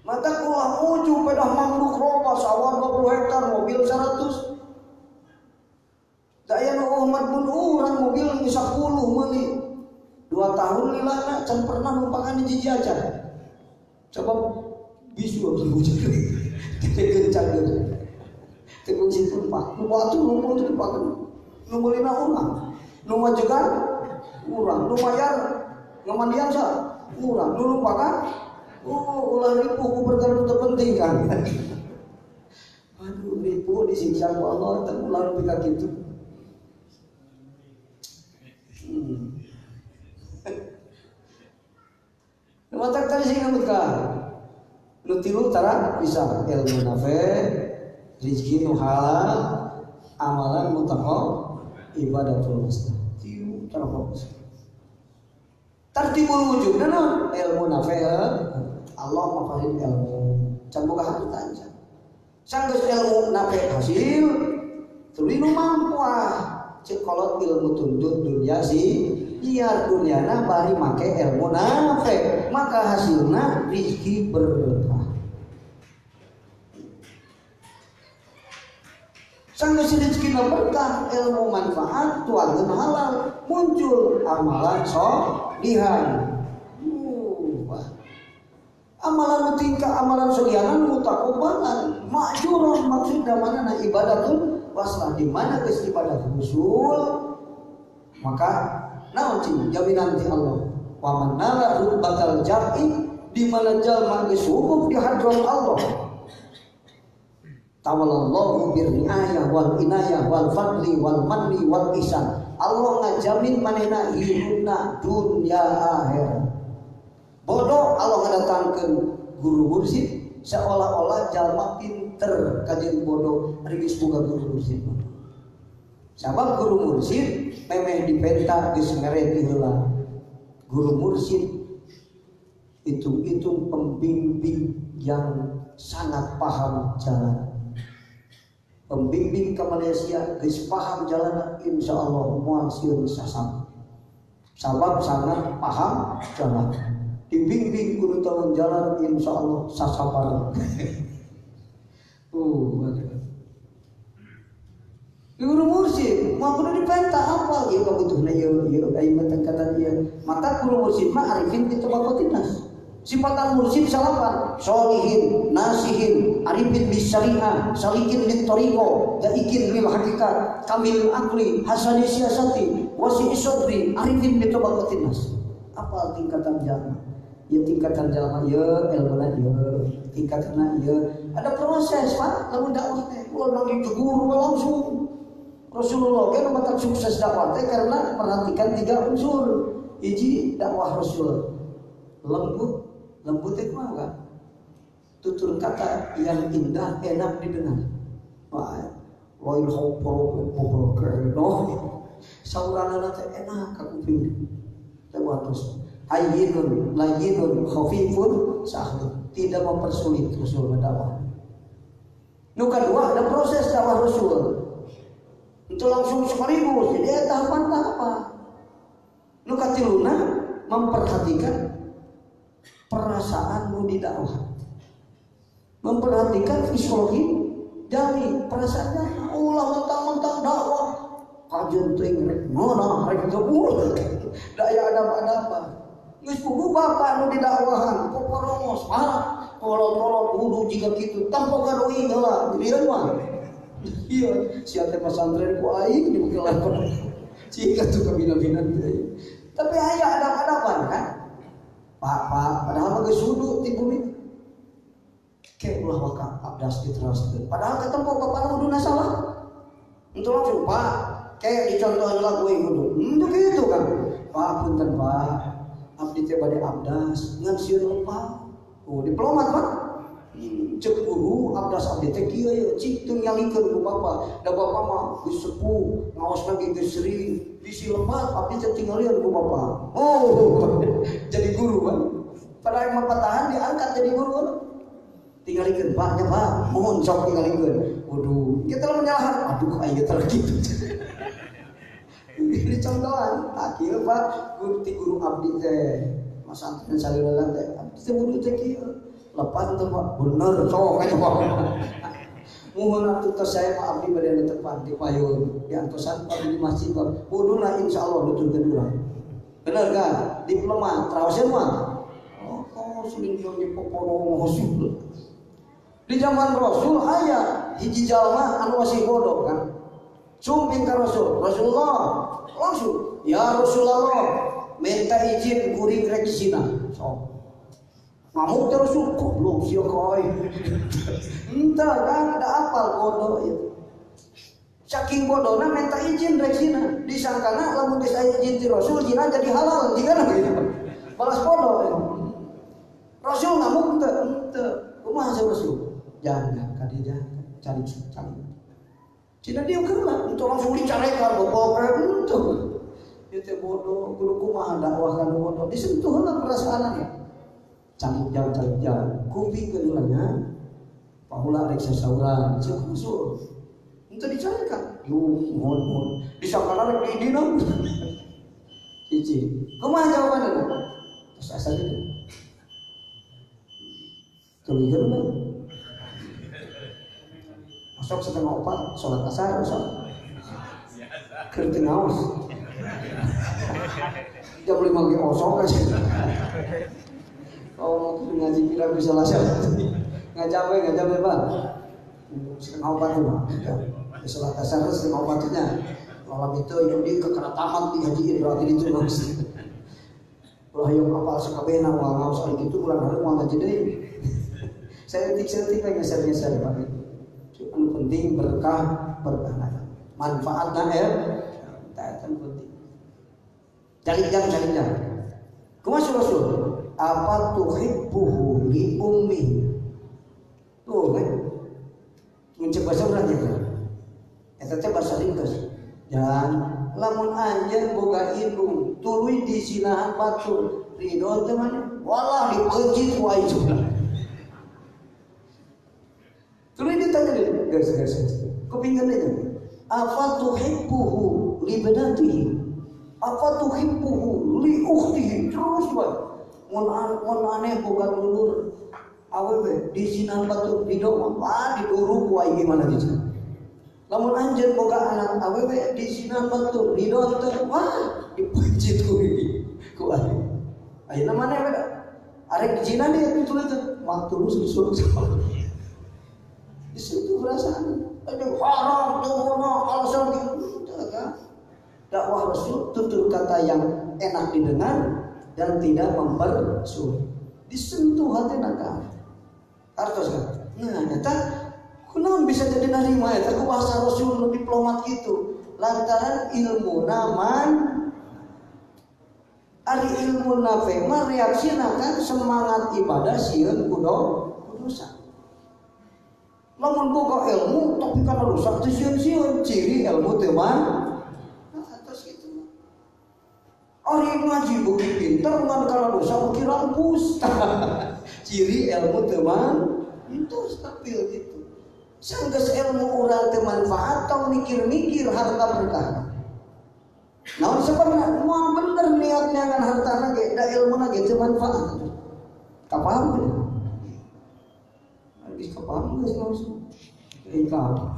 Mata ulah ujub pedah mamluk loba sawah 20 hektar, mobil 100. Daya nu madmun urang mobil 10 meuli. 2 tahun lilana can pernah numpakan di jiji acan. Coba bisu abdi hujan. Kencang gitu. Teu kungsi tumpak. Nu batu ngumpul teu dipakeun. Nu meulina urang. Nu majegan urang, nu mayar ngamandian sa urang, nu numpakan oh ulah ripuh ku perkara nu teu penting kan. Aduh ripuh disiksa ku Allah teu ulah nepi ka kitu. sing ngamut ka. Nu tilu tara bisa ilmu nafe, rezeki nu halal, amalan mutaqab, ibadatul muslim. Tilu tara fokus. Tertibul wujud naon? Ilmu nafe, Allah maparin ilmu. Can boga harta aja. Sanggeus ilmu nafe hasil, tuluy nu mampu ah. Cek kolot ilmu tuntut dunia si nyiar duniana bari make ilmu nafe, maka hasilna rizki berkah. Sanggeus rezeki berkah, ilmu manfaat, tuangan halal, muncul amalan sholihan. Amalan tingkah amalan sholihan mutakobalan, makjuron maksudna mana ibadatul waslah di mana geus ibadah usul maka naon cing jaminan ti Allah wa man nala rutbatal jam'i di mana jalma geus wukuf di hadrat Allah tawalallahu birriayah wal inayah wal fadli wal manni wal ihsan. Allah ngajamin manehna hirupna dunya akhirat. Bodoh Allah ngadatangkeun guru mursyid seolah-olah jalma pinter kajian bodoh ari geus boga guru mursyid. Sabab guru mursyid memeh dipenta geus mere ti heula. Guru mursyid itu pembimbing yang sangat paham jalan. Pembimbing ke Malaysia geus paham jalan, insya Allah moal sieun sasab. Sabab sangat paham jalan. Dibimbing kudu tahun jalan, insya Allah sasabar. Guru mursyid mau kudu dipenta apa ieu kabutuhna ieu ieu aing mah tingkatan ieu. Maka guru mursyid mah arifin bi tabaqatin nas. Sifatan mursyid salapan, sholihin, nasihin, arifin bis syariah, salikin lit tariqo, daikin lil hakikat, kamil akli, hasani siasati, wasi sadri, arifin bi tabaqatin nas. Apa tingkatan jalma? Ya tingkatan jalma ya ilmuna ya tingkatanna ya. Ada proses, Pak. Lamun dakwah teh ulah nang guru langsung. Rasulullah kan matak sukses dakwah teh karena perhatikan tiga unsur. Hiji dakwah Rasul lembut, lembut itu mah kan? Tutur kata yang indah, enak didengar. Wah, loil hopro no. Saurana teh enak ka kuping. Teh watos. Hayyinun, layyinun, khafifun, sahlun. Tidak mempersulit Rasul dakwah. Nu kedua ada proses dakwah Rasul. Itu langsung sekaligus, jadi tahapan-tahapan. Nu katiluna memperhatikan perasaan nu didakwah. Memperhatikan fisiologi jami perasaannya. Ulah mentang-mentang dakwah kajeun teuing rek nona rek teu daya ada-ada. Geus puguh bapak nu didakwahan poporongos marah tolol-tolol wudu jiga kitu tanpa gaduing heula dirian mah. Iya, sia teh pesantren ku aing dibukelan jika tuh kabina-bina teh. Tapi aya adab-adaban kan? Pak, padahal mah geus wudu ti bumi. Ke ulah waka abdas diteraskeun. Padahal katempo bapana wuduna salah. Entu langsung Pak, kayak dicontohan lagu aing wudu. Henteu kitu kan. Pak punten Pak. Abdi teh bade abdas ngan sieun Pak. Oh, diplomat Pak. Cek guru abdas abdi teh kieu ye cik teu nyalikeun ku bapa. Da bapa mah geus sepuh, ngaosna ge geus sering, bisi lepat abdi teh tinggalian ku bapa. Oh, jadi guru kan. Padahal mah patahan diangkat jadi guru kan. Tingalikeun Pak nya Pak, mohon sok tingalikeun. Waduh, kita lah menyalahan. Aduh, aing teh kitu. Ini contohan, tak kieu Pak, guru ti guru abdi teh. Masantren salila teh, abdi teh wudu teh kieu. Lepas teh Pak, bener sok aya Pak. Muhun atuh teh saya Pak abdi bade netepan di payun, di antosan Pak di masjid Pak. Wuduna insyaallah nuturkeun urang. Bener kan? Diploma, traoseun mah. Oh, sing di poporongos. Di zaman Rasul aya hiji jalma anu masih bodoh kan. Sumping ka Rasul, Rasulullah langsung, ya Rasulullah minta izin kuring rek zina. Sok. Ngamuk teh Rasul, goblok sia ka aing. Entah kan ada apal bodoh ieu. Saking bodohna minta izin rek zina, disangkana lamun geus aya izin ti Rasul zina jadi halal, jigana gitu. Balas bodoh. Rasul ngamuk teu henteu. Kumaha Rasul? Jangan ka dia jangan cari cari. Cina dia keula untuk langsung dicarekan bobok henteu. Ieu teh bodoh kudu kumaha dakwah ka nu bodoh disentuh heula perasaanna. Cangkuk jauh cangkuk jauh. Kupingkeun heula nya. Paula rek sasauran ceuk Rasul. Henteu dicarekan. Yuh mohon mohon. Disangkana rek diidina. Hiji. Kumaha jawabanna? Terus asa gitu. Tuluykeun we. Osok 3:30 salat asar osok. Keur teu ngaos. Jam 5 ge osok aja. Oh, ngaji pira bisa lasar. Ngajabe Pak. 3:30 mah. Salat asar 3:30 nya. Malam itu ini ke kerataman dihajiin berarti itu ngaos. Ulah hayang apal sakabehna moal ngaos ari kitu bulan hari moal ngaji deui. Seetik-seetik we ngeser-ngeser Pak. Anu penting berkah berkah manfaatna ya tah eta penting. Cari jam. Kumaha Rasul? Apa tuhibbuhu li ummi? Tuh kan. Mun cek bahasa urang teh. Eta teh bahasa ringkes. Dan lamun anjeun boga indung tuluy disinahan batur ridho teh maneh walah dipencit ku aing sebelah. Tuluy ditanya deui, geus. Kupingkeun deui. Apa tuhibbuhu li banatihi? Apa tuhibbuhu li ukhtihi? Terus wae. Mun aneh boga dulur awewe disinahan batur ridho mah diduru ku aing gimana gitu. Lamun anjeun boga anak awewe disinahan batur ridho teh wah dipencit ku ku aing. Ayeuna maneh we arek dizina deui tuluy teh mah tulus disuruh. Disentuh perasaan. Aduh haram tuh alasan gitu kan. Dakwah Rasul tutur kata yang enak didengar dan tidak mempersulit. Disentuh hati naka. Artos kan. Nah, nyata kunaon bisa jadi narima eta ku bahasa Rasul diplomat gitu. Lantaran ilmu naman ari ilmu nafe mah reaksina kan semangat ibadah sieun kudu dosa. Lamun boga ilmu tapi kana rusak teu sieun-sieun ciri ilmu teu man. Nah, atos kitu. Ari ngaji beuki pinter ngan kana dosa beuki rampus. Ciri ilmu teu man itu stabil gitu. Sanggeus ilmu urang teu manfaat tong mikir-mikir harta berkah. Naon sababna moal bener niat neangan hartana ge da ilmuna ge teu manfaat. Kapaham teu? Geus kapaham geus langsung. Engkau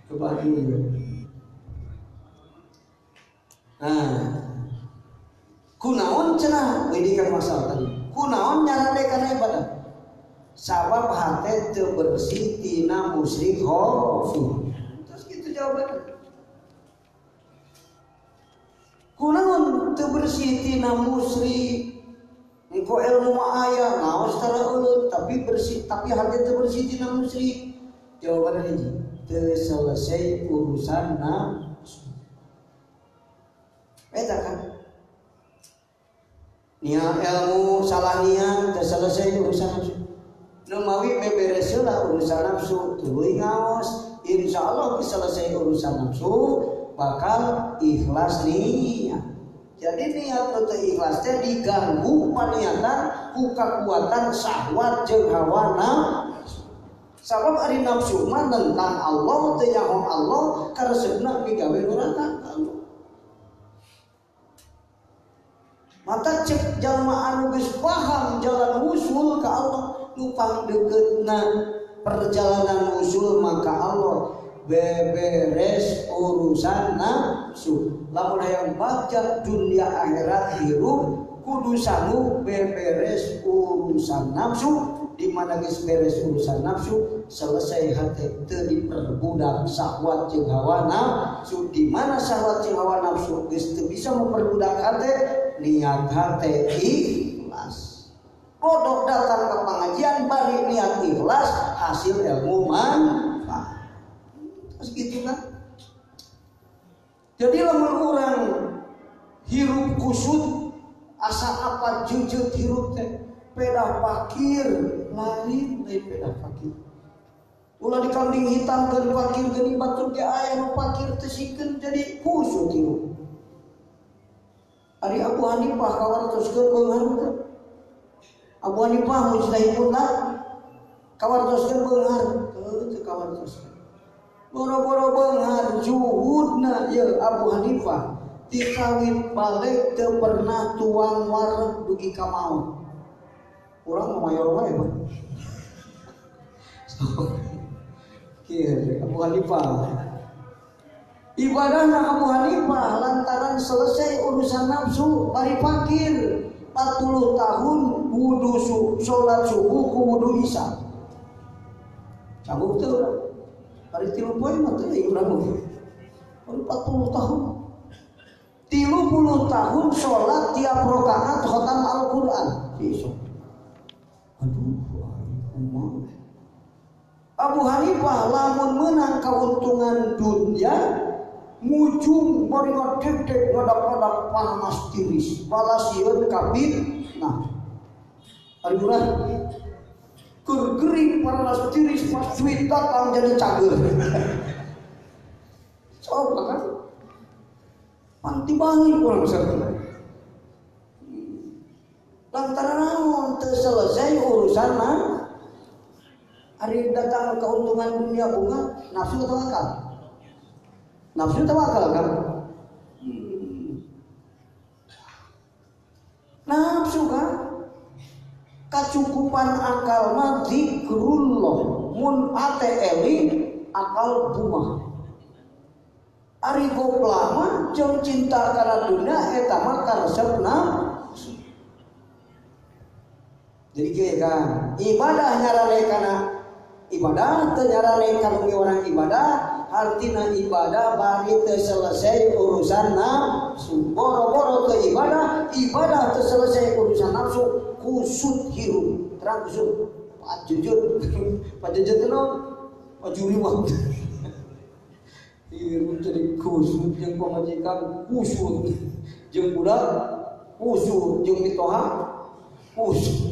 kebagi. Nah, kunaon cenah ini kan masalah tadi. Kunaon nyarande kana ibadah? Sabab hate teu bersih tina musyrik khafi. Terus gitu jawabannya. Kunaon teu bersih tina musyrik? Engko ilmu mah aya ngaos tara euleun tapi bersih tapi hate teu bersih tina musyrik. Jawabannya hiji, teu selesai urusan nafsu. Eta kan? Niat ilmu salah niat teu selesai urusan nafsu. Nu mawi beberes heula urusan nafsu tuluy ngaos, insyaallah geus selesai urusan nafsu bakal ikhlas niat. Jadi niat nu teu ikhlas teh diganggu paniatan ku kakuatan syahwat jeung hawa nafsu. Sabab ari nafsu mah nentang Allah teu nyaho Allah karesepna migawe neraka ka Allah. Mata cek jalma anu geus paham jalan wusul ka Allah nu pangdeuketna perjalanan wusul maka Allah beberes urusan nafsu. Lamun hayang bagja dunia akhirat hirup kudu sanggup beberes urusan nafsu. Di mana geus beres urusan nafsu selesai hati teu diperbudak syahwat jeung hawa nafsu. Di mana syahwat jeung hawa nafsu geus teu bisa memperbudak hati, niat hati ikhlas. Bodoh datang ke pengajian bari niat ikhlas hasil ilmu manfaat. Terus gitu kan. Jadi lamun urang hirup kusut asa apa jujur hirup teh Pedah fakir lain lain pedah fakir. Ulah dikambing hitamkeun fakir geuning batur ge aya nu fakir teu sikeun jadi kusut hirup. Ari Abu Hanifah kawartoskeun beunghar teh. Abu Hanifah mujtahid mutlak kawartoskeun beunghar teu kawartoskeun. Boro-boro beunghar zuhudna ieu Abu Hanifah tikawit balik teu pernah tuang wareg dugi ka maot. Urang mayor wae mah. Kieu Abu Hanifah. Ibadahna Abu Hanifah lantaran selesai urusan nafsu bari fakir 40 tahun wudu salat subuh ku wudu isya. Sanggup teu urang? Bari 3 poe mah teu urang mah. 40 tahun. 30 tahun salat tiap rakaat khatam Al-Qur'an. Iso. Aduh, kumaha. Abu Hanifah lamun menang keuntungan dunia mujung bari ngadegdeg ngadak-ngadak panas tiris balasieun kabin nah ari urang keur gering panas tiris pas duit datang jadi cager coba kan panti bangi urang sareng lantaran naon teu selesai urusan mah. Ari datang keuntungan dunia bunga nafsu atau akal? Nafsu atau akal kan? Nafsu kan? Kacukupan akal mah zikrullah mun ate eling akal bunga. Ari goplah mah jeung cinta kana dunia eta mah karesep nafsu. Jadi kieu kan, ibadah nyarane kana ibadah teu nyarane kana orang ibadah, artina ibadah bari teu selesai urusan nafsu. Boro-boro teu ibadah, ibadah teu selesai urusan nafsu, kusut hirup. Terang kusut. Pak Jujur, Pak Jujur teh naon? Pak Juri mah. Hirup jadi kusut jeung pamajikan kusut, jeung budak kusut, jeung mitoha kusut.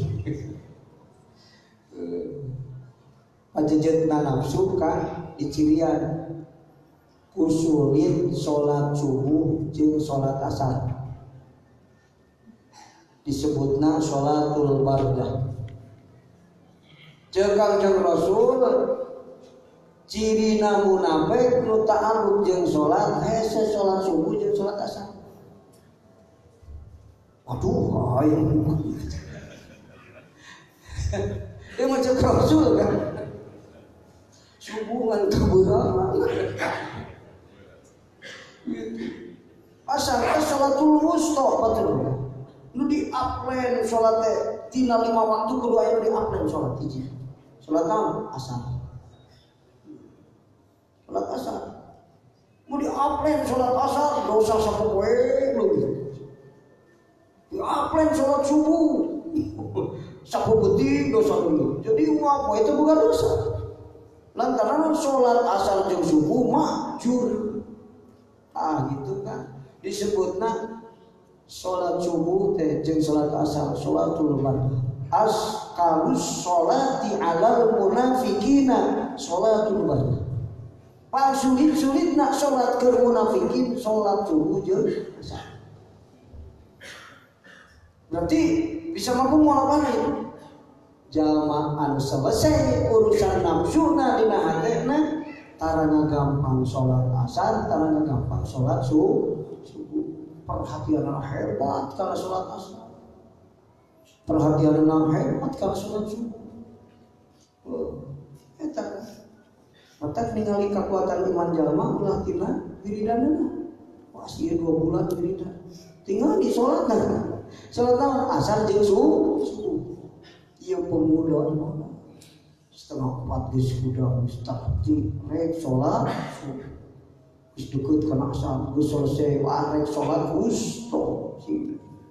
Pajejetna nafsu kan dicirian kusulit salat subuh jeung salat asar disebutna salatul bardah. Ceuk Kangjeng Rasul cirina munafik nu ta'alluq jeung salat hese salat subuh jeung salat asar. Aduh aing dia mah ceuk Rasul kan subuh ngan kabeurang gitu. Asar teh salatul wusta batur. Nu diaplen salat teh tina 5 waktu kudu aya nu diaplen salat hiji. Salat naon? Asar. Salat asar. Mu diaplen salat asar dosa sapopoe leuwih. Diaplen salat subuh sapopoe dosa leuwih. Jadi apa itu bukan dosa. Lantaran sholat asar jeung subuh makjur. Ah gitu kan. Disebutna sholat subuh teh jeung sholat asar sholatul bardah. Askalus sholati alal munafikina sholatul bardah. Paling sulit-sulitna sholat keur munafikin sholat subuh jeung asar. Berarti bisa mampu moal apa itu? Jalma anu selesai urusan nafsuna dina hatena tarana gampang salat asar, tarana gampang salat subuh. Perhatian hebat kana salat asar. Perhatian hebat kana salat subuh. Eta matak ningali kekuatan iman jalma ulah tina wiridanna. Wah, ieu 2 bulan wiridan. Tinggal di salatna. Salat naon? Asar jeung subuh. Iya pemuda mana 3:30 geus kuda geus tahti rek salat subuh geus deukeut kana asar geus selesai wah rek salat wusto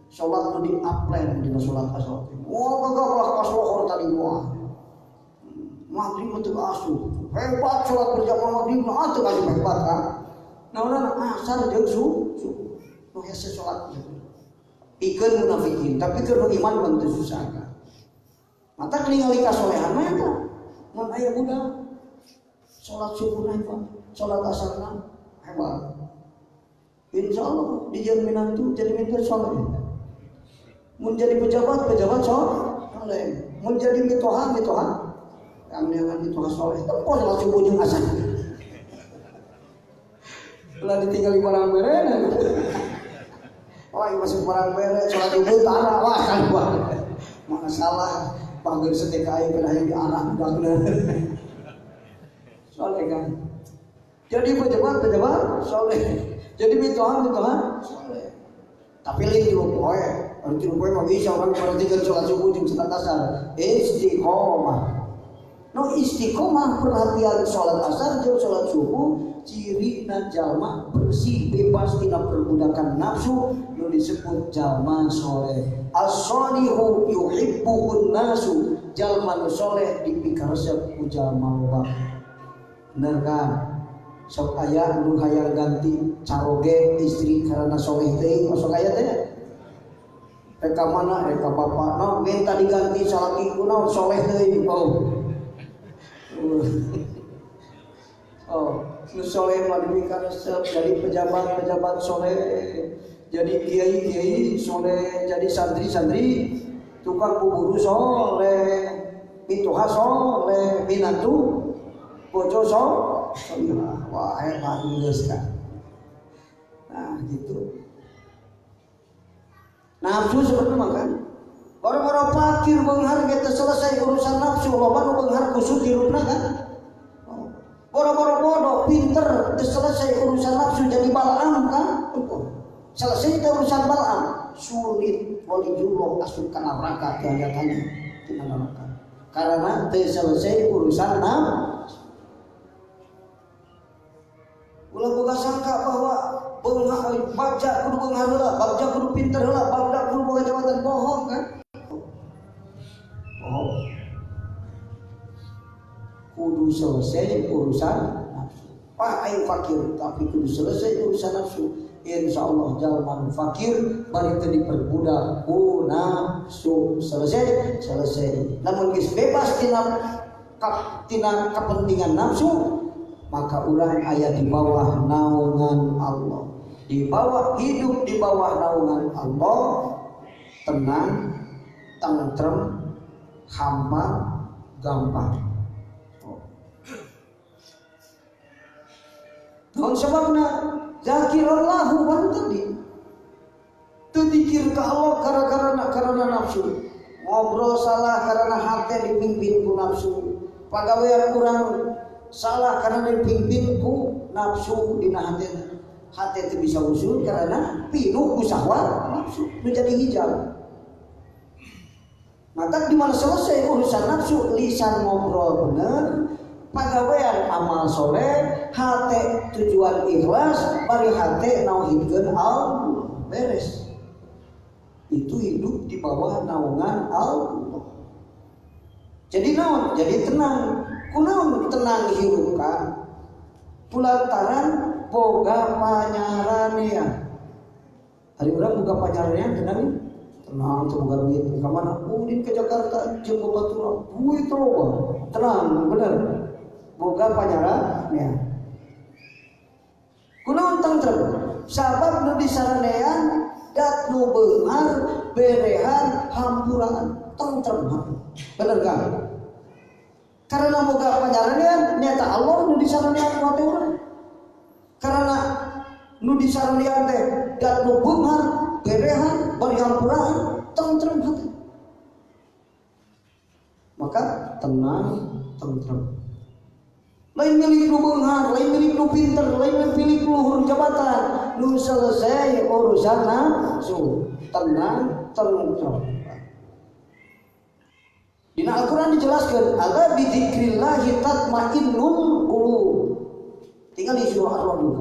salat nu diaplen dina salat asar wah gagah lah kasohor tadi wah maghrib mah teu asup hebat salat berjamaah maghrib mah teu asup hebat kan naonana asar jeung subuh nu hese salat pikeun munafikin tapi keur nu iman mah teu susah kan. Mata ningali kasolehan mah eta. Mun aya budak salat subuh hebat, salat asarna hebat. Insya Allah dijieun minantu jadi minta soleh. Mun jadi pejabat, pejabat soleh. Mun jadi mitoha, mitoha. Yang mitoha soleh. Tempo salat subuh jeung asar. Lah ditinggali barang bere. Wah, masih barang bere salat subuh tara wah kan wah. Mana salah panggil sedekai pada yang diarah budakna. Soleh kan. Jadi pejabat, pejabat soleh. Jadi mitoha, mitoha soleh. Tapi lain tilu poe, orang tilu poe mah bisa orang perhatikan sholat subuh jeung sholat asar. Istiqomah. No istiqomah perhatian sholat asar jeung sholat subuh cirina jalma bersih bebas tina perbudakan nafsu nu disebut jalma soleh. As-solihu yuhibbuhun nasu, jalma nu soleh dipikaresep ku jalma loba. Bener kan? Sok aya nu hayang ganti caroge istri karena soleh teuing sok aya teh. Rek ka mana rek ka bapak no minta diganti salaki ku naon soleh teuing. Oh. Oh, nu soleh mah dipikaresep jadi pejabat-pejabat soleh, jadi kiai-kiai soleh, jadi santri-santri tukang buburu soleh, mitoha soleh, minantu bojo soleh. Wah hebat geus kan. Nah gitu. Nafsu sebenarnya mah kan. Boro-boro fakir beunghar ge teu selesai urusan nafsu, loba nu beunghar kusut hirupna kan. Boro-boro bodoh pinter teu selesai urusan nafsu jadi Balaam kan. Selesai teu urusan Balaam, sulit walijullah asup ka neraka tanya-tanya tina neraka. Karena teu selesai urusan nafsu. Ulah boga sangka bahwa bagja kudu beunghar heula, bagja kudu pinter heula, bagja kudu boga jabatan, bohong kan? Bohong. Kudu selesai urusan nafsu. Pak aing fakir tapi kudu selesai urusan nafsu. Insyaallah jalma fakir bari teu diperbudak ku nafsu. Selesai, selesai. Lamun geus bebas tina kepentingan nafsu, maka orang aya di bawah naungan Allah. Di bawah hidup di bawah naungan Allah, tenang, tentrem, hampa, gampang. Oh. Naon sebabna? Zakirallahu baru tadi. Teu dikir ka Allah karena nafsu. Ngobrol salah karena hati dipimpin ku nafsu. Pagawean urang salah karena dipimpin ku nafsu dina hatena. Hati itu bisa usul karena pinuh ku syahwat nafsu menjadi hijab. Maka di mana selesai urusan nafsu, lisan ngobrol bener, pagawean amal soleh, hati tujuan ikhlas, bari hati nauhidkeun Allah, beres. Itu hidup di bawah naungan Allah. Jadi naon? Jadi tenang. Kunaon tenang hirup kan? Kulantaran boga panyaranean. Hari urang boga panyaranean tenang. Tenang teu boga duit ka mana? Ulin ke Jakarta jeung babaturan. Duit loba. Tenang bener. Boga panyaranean. Kunaon tentrem? Sabab nu disaranean dat nu beunghar berehan hampuraan tentrem hati. Bener kan? Karena boga panyaranean nyata Allah nu disaranean ku hate urang. Karena nu disaranean teh dat nu beunghar berehan bari hampuraan tentrem hati. Maka tenang tentrem. Lain milik nu beunghar, lain milik nu pinter, lain milik luhur jabatan, nu selesai urusan nafsu, tenang tentrem. Dina Al-Quran dijelaskan, ala bidzikrillahi tatmainnul qulub. Tinggal di surah Ar-Ra'd.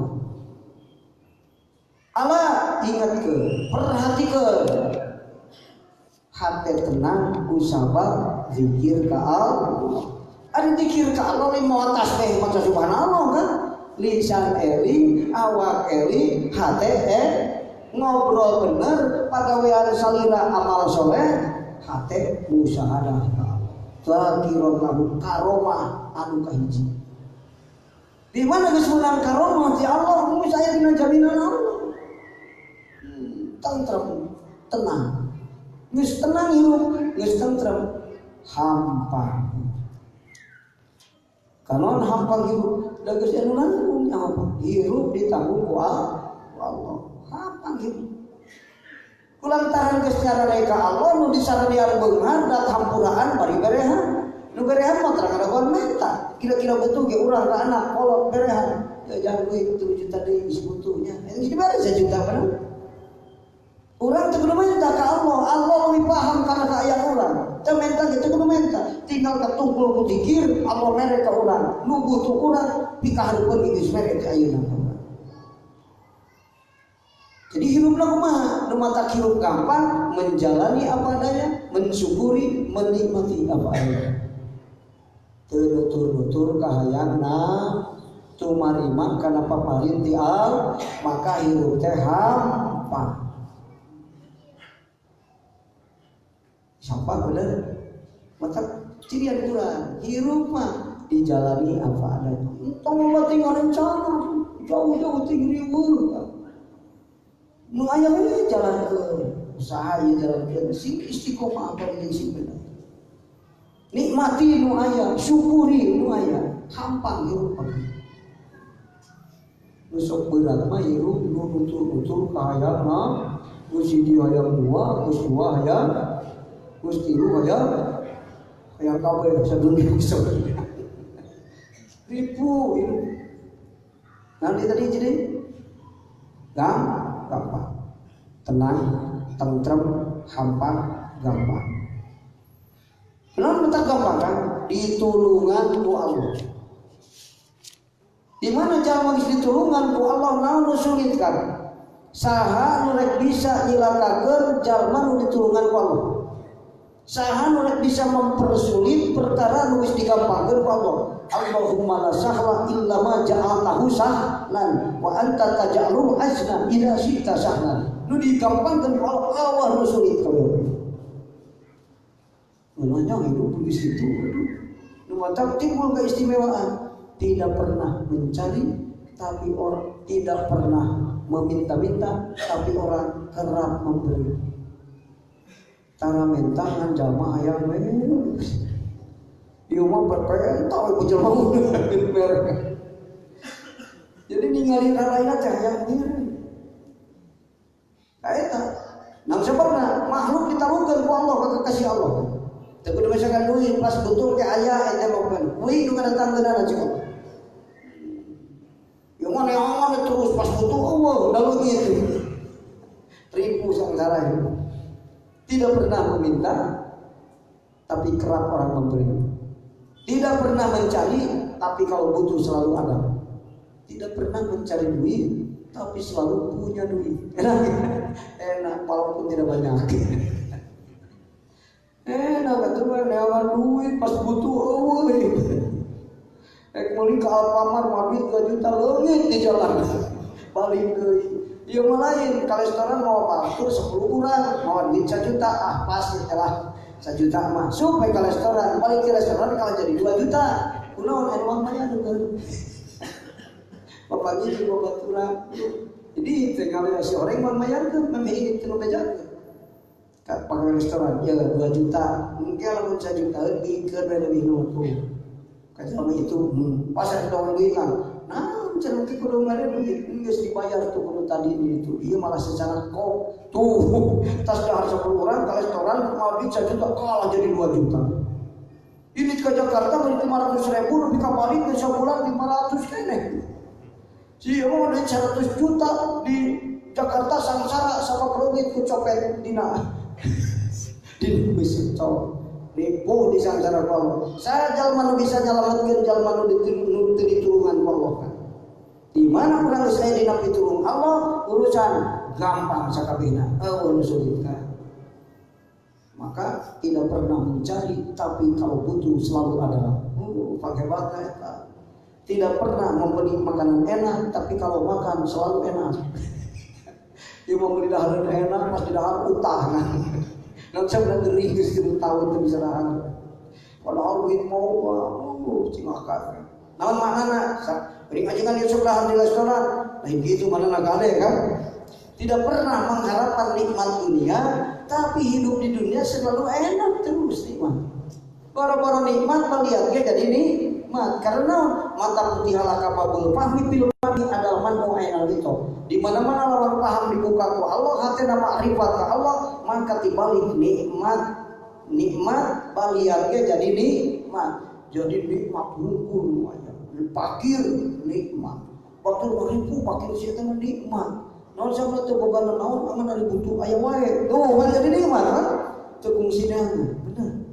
Ala ingat ke, perhatikan. Hati tenang ku sabab zikir ka Allah. Ada zikir ka Allah lain mawa tasbih maca subhanallah kan? Lisan eling, awak eling, hati ngobrol bener, pagawean salira amal soleh, hati musyahadah ka Allah. Zakiron lahu karomah anu kahiji. Di mana geus meunang karomah ti Allah, geus aya dina jaminan Allah. Tentrem, tenang. Geus tenang hirup, geus tentrem, hampa. Kanon hampang hirup, da geus anu nanggung nya apa? Hirup ditanggung ku Allah. Hampang hirup. Kulantaran geus nyarane ka Allah nu disaranean beunghar dat hampuraan bari berehan. Nu berehan mah terang ada menta. Kira-kira butuh ge urang ka anak kolot berehan. Ya jangan duit 7 juta deui geus butuhnya. Geus dibere 1 juta padahal. Urang teu kudu menta ka Allah, Allah lebih paham kana kaayaan urang. Teu menta ge teu kudu menta, tinggal katungkul ku zikir, Allah mere ka urang. Nu butuh urang pikahareupeun ge geus mere ka ayeuna. Jadi hirupna kumaha? Nu matak hirup gampang, menjalani apa adanya, mensyukuri, menikmati apa adanya. Teu nutur-nutur kahayangna, tumarima kana paparin ti Allah, maka hirup teh hampa. Sampai bener, maka cirian kurang hirup mah dijalani apa adanya. Entong loba tinggal rencana, jauh-jauh tinggi riweuh. Nu aya we jalankeun, usaha ieu jalankeun, sing istiqomah apa jeung sing bener. Nikmati nu aya, syukuri nu aya, hampang hirup mah. Nu sok berat mah hirup nu nutur-nutur kahayangna, geus hiji hayang dua, geus dua hayang, geus tilu hayang, hayang kabeh sadunya bisa. Ribu hirup. Nanti tadi jadi gampang, tenang, tentrem, hampa, gampang. Kenapa tak gampang kan? Ditulungan ku Allah. Di mana jalma geus ditulungan ku Allah naon nu sulit kan? Saha nu rek bisa nyilakakeun jalma nu ditulungan ku Allah. Saha nu rek bisa mempersulit perkara nu geus digampangkeun ku Allah. Allahumma la sahla illa ma ja'altahu sahlan wa anta taj'alul hazna idza syi'ta sahlan. Nu digampangkeun ku Allah, Allah nu sulit kabeh. Nanya hidup di situ, aduh. Nu matak timbul keistimewaan, tidak pernah mencari tapi orang tidak pernah meminta-minta tapi orang kerap memberi. Tara mentah ngan jalma hayang we. Ieu mah berpentah we ku jelema mere. Jadi ningali raraina teh hayang mere. Ka eta nang sababna makhluk ditaruhkeun ku Allah ka kekasih Allah. Teu kudu misalkan duit pas butuh ke aya eta mah kan. Kuy nu ngadatangkeunana cik Allah. Ieu mah neangan terus pas butuh eueuh da leungit. Ribu sangsara hidup. Tidak pernah meminta, tapi kerap orang memberi. Tidak pernah mencari, tapi kalau butuh selalu ada. Tidak pernah mencari duit, tapi selalu punya duit. Enak, enak walaupun tidak banyak. Enak atuh mah neangan duit pas butuh eueuh. Rek meuli ka Alfamart mah duit 2 juta leungit di jalan. Balik deui. Ieu mah lain, ka restoran mau batur 10 urang, mau duit 1 juta, ah pasti lah 1 juta mah. Sampai ke restoran, balik ke restoran kalau jadi 2 juta. Kunaon anu mah aya deui. Bapak ieu jeung babaturan. Jadi teh kalau si orang mah mayarkeun, memeh ini teu bejakeun. Ka pake restoran ya 2 juta, mungkin lamun 1 juta bikeun we leuwih nu. Ka jalma itu pas ada duitan. Nah, cenah kudu mere duit geus dibayar tuh kudu tadi itu. Ieu malah secara kok tuh tas dahar 10 orang ke restoran mau duit 1 juta kalah jadi 2 juta. Ini ke Jakarta beli 500.000 lebih ka balik ke sebulan 500 keneh. Si ieu mah duit 100 juta di Jakarta sangsara sama peluit ku copet dina. Di besi cowok. Ribu di sangsara ku Allah. Saya jalma nu bisa nyalametkeun jalma nu teu ditulungan ku Allah. Di mana urang geus aya dina pitulung Allah, urusan gampang sakabehna, eueuh nu sulit ka. Maka tidak pernah mencari, tapi kalau butuh selalu ada. Hebatna eta. Tidak pernah membeli makanan enak, tapi kalau makan selalu enak. Ieu mau beli dahareun enak, pas di dahar utah. Nanti saya udah ngeri, geus 3 tahun teu bisa dahar. Padahal duit mau cilaka. Naon maknana? Beri ajengan Yusuf lah di restoran. Lain gitu maknana kade kan? Tidak pernah mengharapkan nikmat dunia, tapi hidup di dunia selalu enak terus nikmat. Boro-boro nikmat melihatnya jadi nikmat. Karena mata putih halaka babul fahmi bil fahmi adalah man mu'ainal itu. Di mana-mana lawan paham dibuka ku Allah, hati nama arifat ke Allah, maka dibalik nikmat nikmat baliatnya jadi nikmat. Jadi nikmat hukum aja. Fakir nikmat. Waktu ribu fakir sia teh nikmat. Naon sabab teu boga naon aman ari butuh aya wae. Tuh kan jadi nikmat kan? Teu kungsina bener.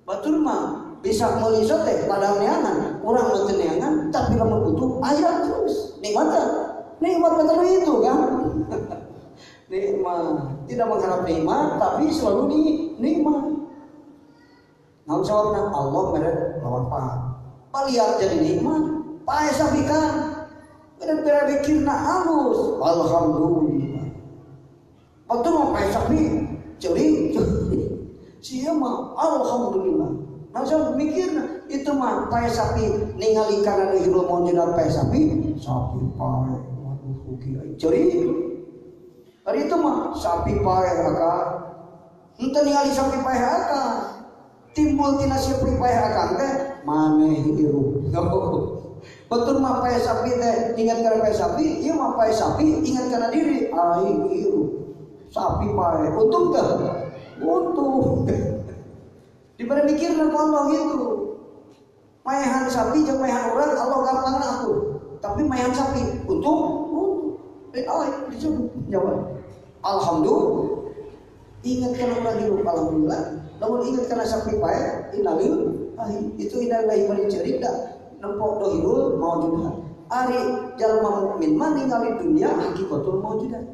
Batur mah bisa meuli teh padahal neangan, urang mah teu neangan tapi lamun butuh aya terus. Nikmat teh. Nikmat betul itu kan? Nikmat. Tidak mengharap nikmat tapi selalu nikmat. Naon sababna Allah mere lawan paham. Paliat jadi nikmat, pae sabikan. Dan berpikirna halus. Alhamdulillah. Waktu mah pae sapi ceuli. Sia mah alhamdulillah. Nah, saya mikirna itu mah pae sapi ningali kana nu hirup mau pae sapi, sapi pae. Waduh rugi aing. Ceuli. Ari itu mah sapi pae akang. Henteu ningali sapi pae akang. Timbul tina sapi pae akang teh maneh hirup. Betul mah pae sapi teh ingat kana pae sapi, ieu mah pae sapi ingat kana diri, aing hirup. Sapi pae untung teh? Untung. Diberi mikirna ku Allah gitu. Maehan sapi jeung maehan urang Allah gampangna aku. Tapi maehan sapi untung, untung. Lain aing disebut jawab. Alhamdulillah. Ingat kana urang hirup alhamdulillah. Lamun ingat kana sapi pae innalillahi itu innalillahi wa inna ilaihi nempok dohirul maujudat. Ari jalma mukmin mah ningali dunia hakikatul maujudat.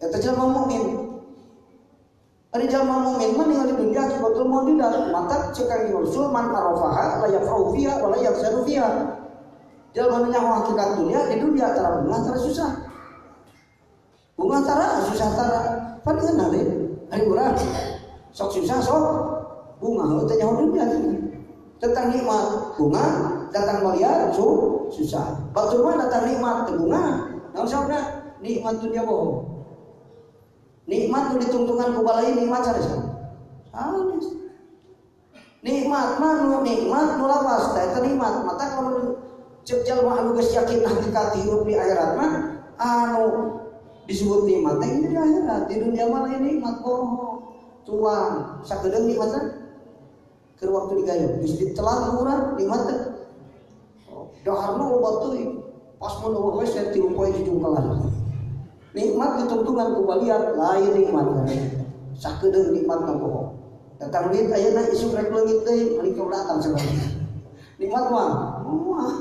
Eta jalma mukmin. Ari jalma mukmin mah ningali dunia hakikatul maujudat. Mata cek Kangjeng Rasul man arafaha la yafrahu fiha wa la yahzanu fiha. Jalma nyaho hakikat dunia di dunia tara bunga tara susah. Bunga tara susah tara. Pan ngeunah deui. Ari urang sok susah sok bunga heuh teh nyaho dunia. Datang nikmat bunga, datang melihat susah. Batur mah datang nikmat teu bunga. Naon sababna? Nikmat dunia bohong. Nikmat nu ditungtungan ku balai nikmat sanes. Sanes. Nikmat mah nu nikmat nu lawas tah eta nikmat. Mata kalau ceuk jalma anu geus yakin hakikat hirup di akhirat mah anu disebut nikmat teh di akhirat, di dunia mah lain nikmat bohong. Tuang sakedeung nikmat teh keur waktu digayung geus ditelan urang nikmat teh. Daharna loba teuing. Pas mun eueuh we tilu poe dijungkelan. Nikmat ditungtungan ku baliat lain nikmat. Sakedeung nikmat mah bohong. Datang duit ayeuna isuk rek leungit deui mani datang sabarana. Nikmat mah wah.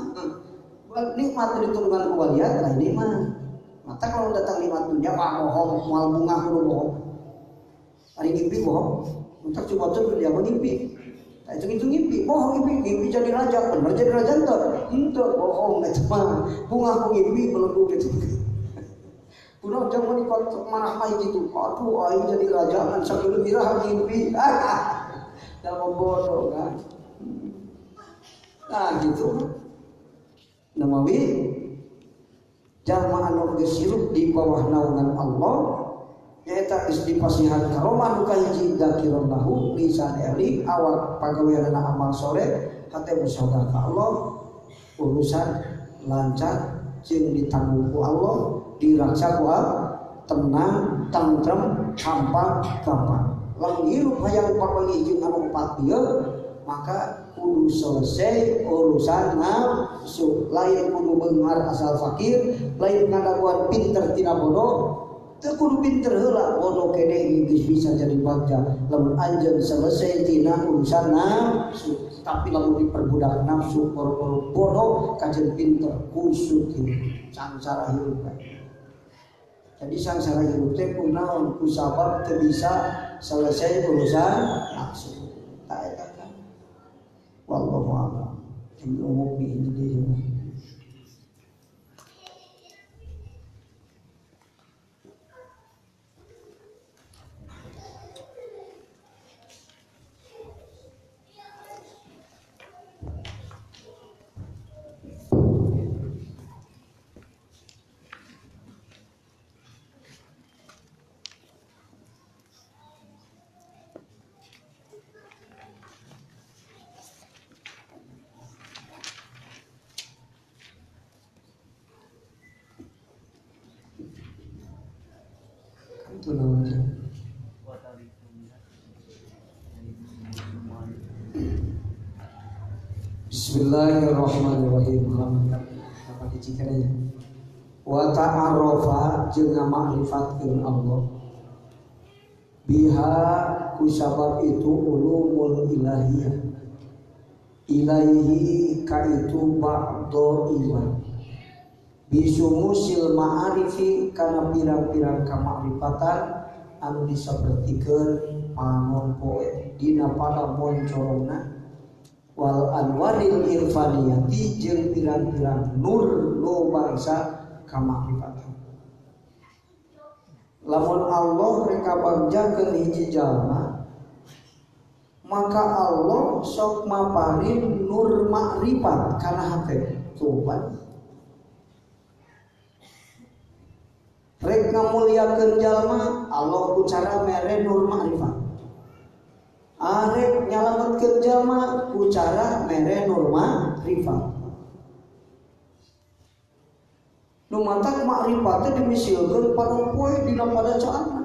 Nikmat ditungtungan ku baliat lain nikmat. Mata kalau datang nikmat dunia wah bohong, moal bunga kudu bohong. Ari ngimpi bohong. Entak coba tuh dunia mah ngimpi. Nah, itu ngimpi, bohong ngimpi, ngimpi jadi raja, bener jadi raja ente, ente bohong eta mah. Bunga ku ngimpi belegu gitu. Kuno jangan ikut marah mah gitu. Aduh aing jadi raja ngan sakieu mirah ngimpi. Dalam bodoh kan. Nah gitu. Namawi jalma anu geus hirup di bawah naungan Allah nyaeta geus dipasihan karomah nu kahiji dzakiran lahu lisan ahli awak pagaweanana amal soleh hate musyawarah ka Allah urusan lancar jeung ditanggung ku Allah diraksa ku Allah tenang tentrem hampa gampang lamun hirup hayang papanggih jeung anu opat ieu maka kudu selesai urusan nafsu lain kudu beunghar asal fakir lain ngadaguan pinter tina bodoh teu kudu pinter heula bodoh keneh geus bisa jadi bagja lamun anjeun selesai tina urusan nafsu tapi lamun diperbudak nafsu boro-boro bodoh kajen pinter kusut hirup sangsara hirup. Jadi sangsara hirup teh kunaon ku sabab teu bisa selesai urusan nafsu. Tak eta kan. Wallahu a'lam. Umum di Indonesia. Itu namanya. Bismillahirrahmanirrahim. Apa dicikannya? Wa ta'arrafa jeung ngamakrifatkeun Allah. Biha ku sabab itu ulumul ilahiyah. Ilaihi ka itu ba'do iman. Bisumusil ma'arifi kana pirang-pirang kamakrifatan anu disapertikeun panon poe dina pada moncorongna wal anwaril irfaniyati jeung pirang-pirang nur nu bangsa kamakrifatan. Lamun Allah rek kabagjakeun hiji jalma, maka Allah sok maparin nur makrifat kana hate. Tuh rek ngamuliakeun jalma, Allah ku cara mere nur makrifat. Arek nyalametkeun jalma ku cara mere nur makrifat. Nu matak makrifat teh dimisilkeun pada poe dina pada caana.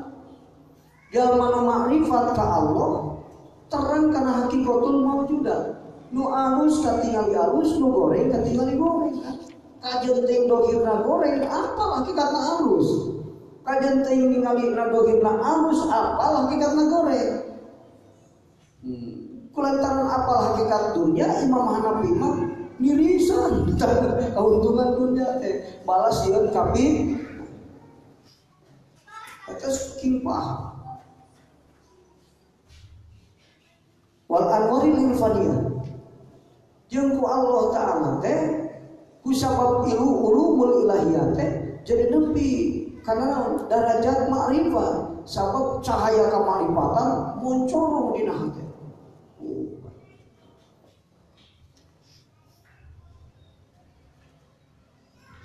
Jalma nu makrifat ka Allah terang kana hakikatul maujudat. Nu alus katingali alus, nu goreng katingali goreng. Kajeun teuing dohirna goreng, apal hakikatna alus. Kajeun teuing ningali na dohirna alus, apal hakikatna goreng. Kulantaran apal hakikat dunia, Imam Hanafi mah ngirisan keuntungan dunia teh balas sieun kapi eta saking paham. Wal anwaril irfaniyah jeung ku Allah Ta'ala teh ku sabab ilu ulumul ilahiyah teh jadi nepi karena darajat makrifat sabab cahaya kemakrifatan muncorong dina hati.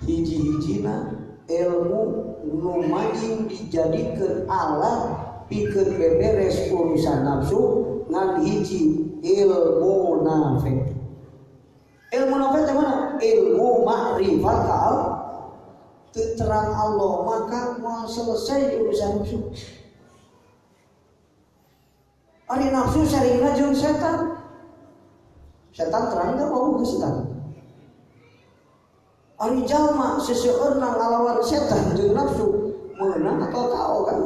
Hiji-hijina ilmu nu majing dijadikeun alat pikeun beberes urusan nafsu ngan hiji ilmu nafi. Ilmu nafi teh mana? Ilmu makrifat ka terang Allah, maka mau selesai urusan nafsu. Ari nafsu saringna jeung setan. Setan terang teh wau ke setan. Ari jalma seseueurna ngalawan setan jeung nafsu meunang atau kao kan?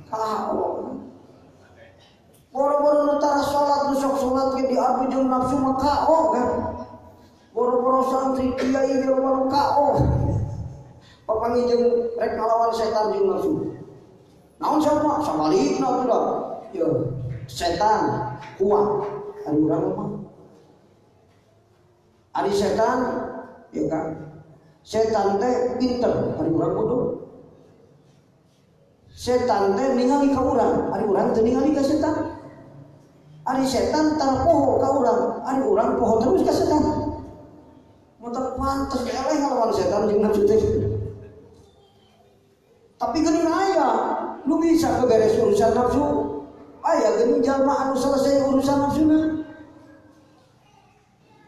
Kao. Boro-boro nu tara salat nu sok salat ge diadu jeung nafsu mah kao kan. Boro-boro santri kiai ge boro kao. Papanggih jeung rek ngalawan setan jeung nafsu. Naon sama? Sabalikna atuh da. Yo, setan kuat ari urang mah. Ari setan ya kan, setan teh pinter, ari urang bodoh. Setan teh ningali ka urang, ari urang teu ningali ka setan. Ari setan tara poho ka urang, ari urang poho terus ka setan. Motor pantes eleh ngalawan setan jeung nafsu teh. Tapi geuning aya nu bisa beberes urusan nafsu, aya geuning jalma anu selesai urusan nafsuna.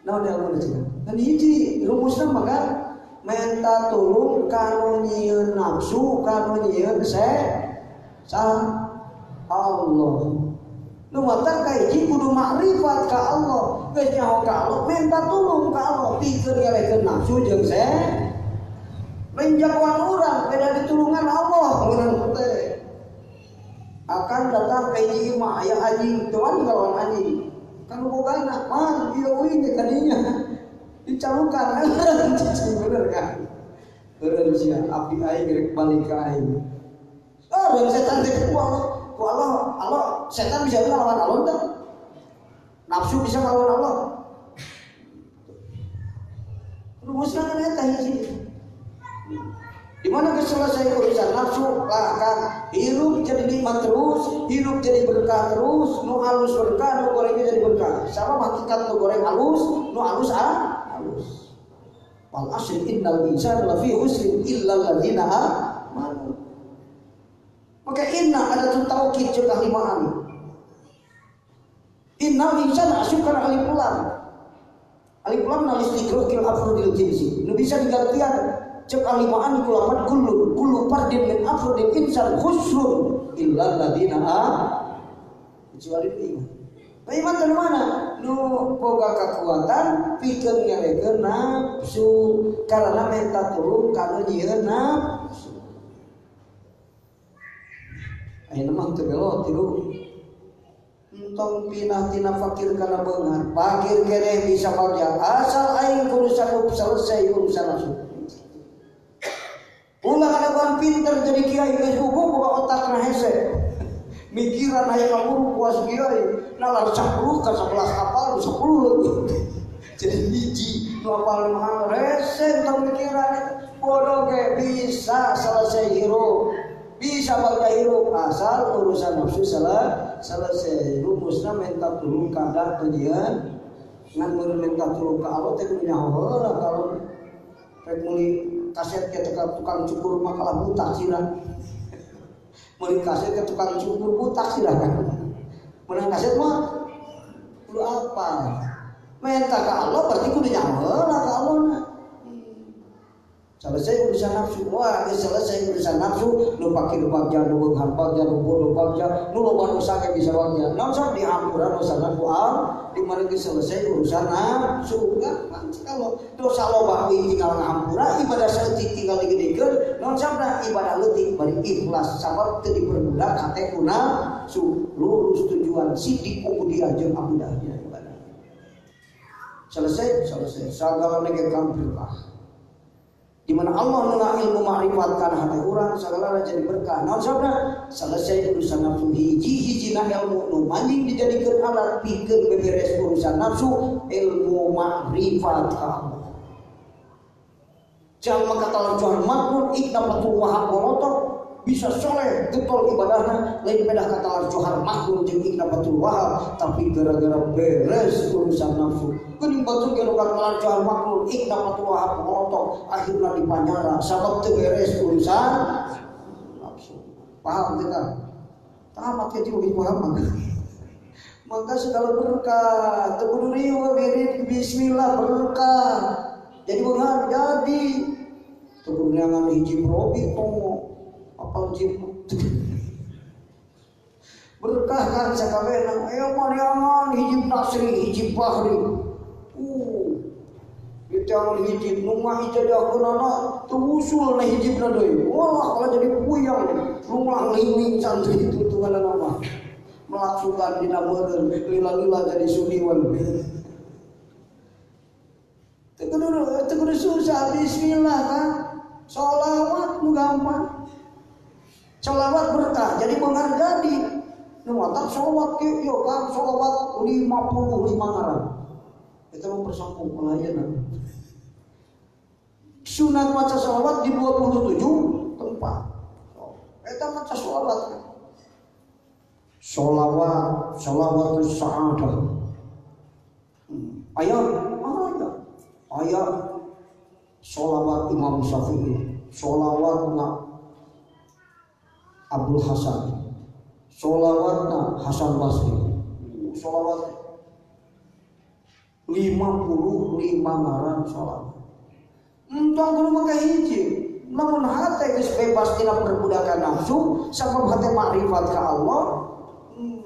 Naon ilmu teh? Dan hiji rumusna maka menta tulung kanu nyieun nafsu, kanu nyieun Allah. Nu matak ka hiji kudu makrifat ka Allah. Geus nyaho ka Allah, menta tulung ka Allah pikeun ngelehkeun nafsu jeung lain jagoan urang beda ditulungan Allah ngeunang teh. Akan datang ka hiji mah aya anjing, teu wani ngalawan anjing. Kanu bogana man ieu uing ge kadinya. Dicalukan cicing bener kan. Beureum sia api aing rek balik ka aing. Oh, setan teh ku Allah, ku Allah, Allah setan bisa ngelawan Allah teh. Nafsu bisa ngelawan Allah. Rumusna kan eta hiji. Di mana selesai urusan nafsu, lah hirup jadi nikmat terus, hirup jadi berkah terus, nu halus berkah, nu gorengnya jadi berkah. Sama hakikat nu goreng halus, nu halus halus. Wal asri innal insana lafi khusrin illa alladziina amanu. Maka inna ada tu taukid jeung ahli ma'ani. Innal insana asup kana alif lam. Alif lam nalis digrokil afrodil jinsi. Nu bisa digantian Cek alimaan ku lapan kullu kullu fardin min afrodin insan khusrun illa alladziina kecuali iman. Iman dari mana? Nu boga kekuatan pikeun ngerekeun nafsu karena minta tulung ka nu nyieun nafsu. Ayeuna mah teu belo tilu. Entong pinah tina fakir kana beunghar. Fakir keneh bisa bagja asal aing kudu sanggup selesai urusan nafsu. Ulah kadaguan pinter jadi kiai geus hukum boga otak na hese. Mikiran hayang kaburu puas kiai nalar 10 ka 11 apal 10 leutik. Jadi hiji nu apal mah rese tong mikiran bodoh ge bisa selesai hirup. Bisa bagja hirup asal urusan nafsu selesai. Rumusna minta tulung kada tujian ngan mun minta tulung ka Allah teh kudu nyaho heula kalau rek meuli kaset ke tukang cukur mah kalah butak sirah. Meuli kaset ke tukang cukur butak sirah kan. Menang kaset mah kudu apa? Minta ka Allah berarti kudu nyaho heula ka Allah na. Selesai urusan nafsu, wah selesai urusan nafsu, nu pakir bagja, nu beunghar bagja, nu bodoh bagja, nu loba dosa ge bisa bagja. Naon sok dihampura dosana ku Allah, di mana geus selesai urusan nafsu. Gampang kalau dosa loba we tinggal ngahampura, ibadah saeutik tinggal digedekeun, naon sabda ibadah leutik bari ikhlas sabab teu diperbudak hate ku nafsu, lurus tujuan sidik ubudiah jeung abudahnya ibadah. Selesai, selesai. Sagala ge kampirkah. Di mana Allah nuna ilmu ma'rifat kana hati urang sagala jadi berkah. Naon sabda? Selesai urusan nafsu hiji-hijina ilmu nu manjing dijadikeun alat pikeun beberes urusan nafsu ilmu ma'rifat ka Allah. Jalma kata jual makmur iknapatul wahab molotok bisa soleh getol ibadahna lain pedah kata johar makmur jeung iknapatul wahab tapi gara-gara beres urusan nafsu. Geuning batur ge nu katalar johar makmur iknapatul wahab molotok akhirna dipanyara sabab teu beres urusan nafsu. Paham teu kan? Tamat ke jiwa paham. Maka segala berkah teu kudu riweuh wirid bismillah berkah. Jadi beunghar jadi teu kudu neangan hiji probi tomo apal jim berkah kan sakabehna ayo mah hijib nasri hijib bahri diteangan hijib nu mah ijazahkeunana teu usul na hijibna deui wah kalau jadi puyang lumlah lingling santri tuntunganna mah melaksukan dina meureun lila-lila jadi suniwan teu kudu susah bismillah kan sholawat nu gampang. Sholawat berkah jadi beunghar jadi. Nu matak sholawat ke yo kan sholawat 55 ngaran. Eta mah persambung pelayanan. Sunat maca sholawat di 27 tempat. Eta maca sholawat. Sholawat, sholawatus sa'adah. Aya, aya. Aya sholawat Imam Syafi'i, sholawat na Abdul Hasan, sholawatna Hasan Basri, sholawat 55 ngaran sholawat. Entong kudu make hiji, lamun hate geus bebas tina perbudakan nafsu, sabab hate makrifat ka Allah,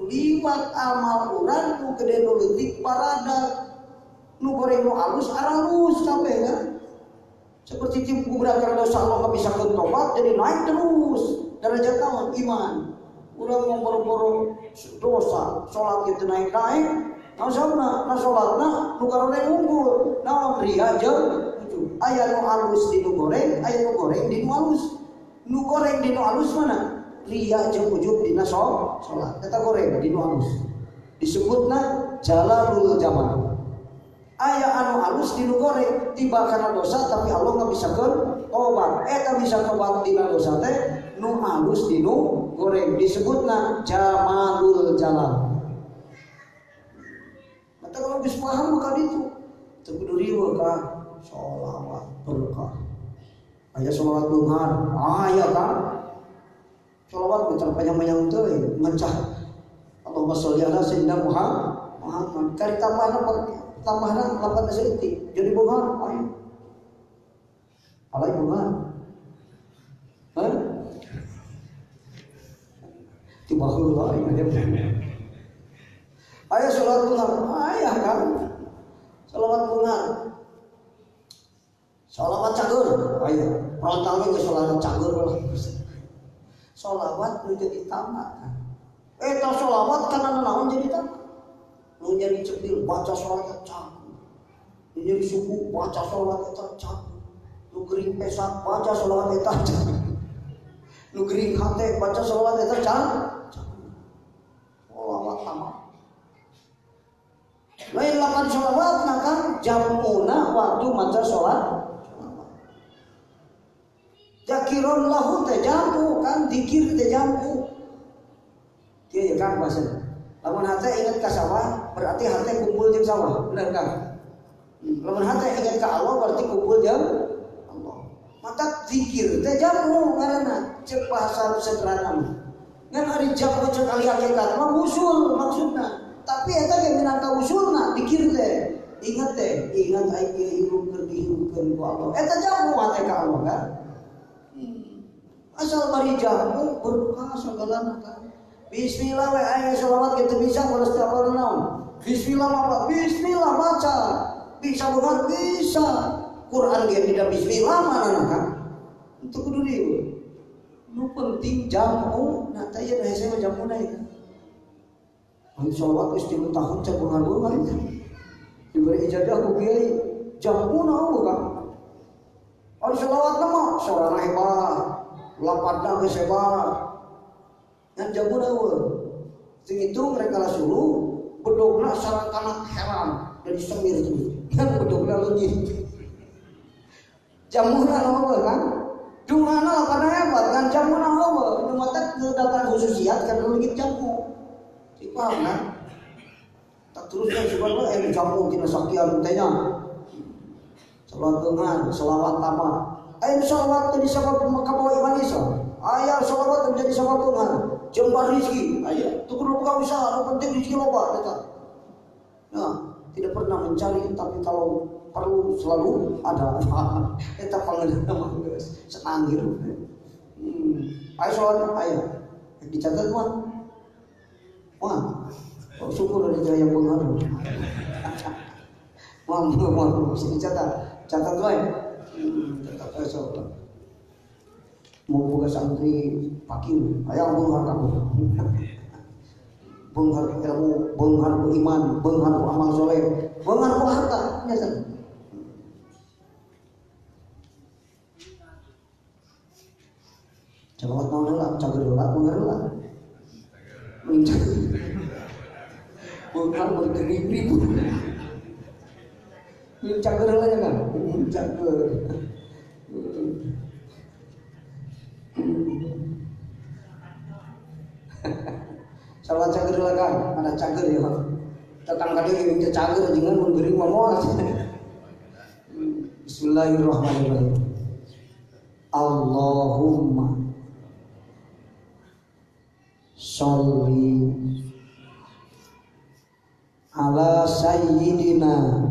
liwat amal urang nu gede nu leutik parada, nu goreng nu alus aralus kabeh kan. Seperti tim kubrakan dosa Allah nggak bisa tobat jadi naik terus derajat naon iman. Urang mau boro-boro dosa, salat kitu naik-naik, naon sabna? Na salatna nu karoreng unggul, naon ria jeung ujub. Aya nu alus di nu goreng, aya nu goreng di nu alus. Nu goreng di nu alus mana? Ria jeung ujub dina salat. Eta goreng di nu alus. Disebutna jalalul jamal. Aya anu alus di nu goreng tiba karena dosa tapi Allah nggak bisa tobat. Eta bisa tobat dina dosa teh nu alus di nu goreng disebutna jamalul jalal. Mata kalau geus paham maka ditu teu kudu riweuh ka sholawat berkah. Aya sholawat beunghar, aya kan? Sholawat macam panjang-panjang teuing ngecah Allahumma sholli ala sayyidina Muhammad. Kari tambahna tambahna lapan saeutik jadi beunghar aya. Alai bunga. Hah? Tiba heula aing aya. Aya salat bunga, aya kan. Salawat bunga. Salawat cagur, aya. Frontal ge geus salawat cagur lah. Salawat nu jadi tamak kan. Eta salawat kana naon jadi tamak? Nu nyeri cebil baca salawat cagur. Nu nyeri suku baca salawat eta cagur. Nu gering pesak baca salawat eta cagur. Nu gering hate baca salawat eta cagur. Salawat tamak. Lain lapan salawat nah kan jamuna waktu maca salat. Zakiron lahu teh jamu kan dikir teh jamu. Kieu ya Kang bahasa. Lamun hate ingat ka sawah berarti hate kumpul jeung sawah, bener Kang? Lamun hate ingat ka Allah berarti kumpul jeung Allah. Maka zikir teh jamu ngaranna ceuk bahasa sederhana mah. Ngan ari jamu ceuk ahli hakikat mah usul maksudna. Tapi eta ge minangka usulna dikir teh. Ingat teh, ingat aing ieu hirup keur dihirupkeun ku Allah. Eta jamu hate ka Allah kan. Asal bari jamu berkah sagalana kan. Bismillah we aing selawat kitu bisa bolos teu apa naon. Bismillah apa? Bismillah baca. Bisa benar bisa. Quran ge tidak bismillah mana kan. Itu kudu dieu. Nu penting jamu, nah teh ieu hese mah jamuna ieu. Aing selawat geus 3 tahun can beunghar-beunghar ieu. Diberi ijazah ku kiai, jamuna eueuh kan. Ari selawat mah sorana hebat, lapatna geus hebat. Ngan jamuna eueuh. Sing itu mereka lasulu bedogna sarangkana heran dari semir terus. Kan bedogna leungit. Jamuna eueuh kan. Dungana lapatna hebat ngan jamuna eueuh. Nu mata datang khususiat kana leungit jamu. Paham kan? Tak terusnya subhanallah jamu tina sakian teh nya. Salawat beunghar, selawat tamak. Aya salawat teh disabab kabawa iman iso. Aya salawat menjadi sabab beunghar. Jembar rezeki, aya. Teu kudu buka usaha, nu penting rezeki loba eta. Nah, tidak pernah mencari tapi kalau perlu selalu ada. Eta pangeunana mah geus senang hirup. Aya salawat aya. Dicatat mah. Wah, oh, syukur ada yang beunghar. Wah, wah, bisa dicatat. Catat wae. Catat wae sok. Mau buka santri fakir, hayang beunghar kabeh. Beunghar ilmu, beunghar iman, beunghar amal soleh, beunghar harta, nya. Salawat naon heula, cager heula, beunghar heula. Beunghar bergering-ribu. Cager heula nya kan? Cager. Salawat cager heula kan? Mana cager ya? Tetangga dia minta cager jangan mun gering mah moal. Bismillahirrahmanirrahim. Allahumma sholli ala sayyidina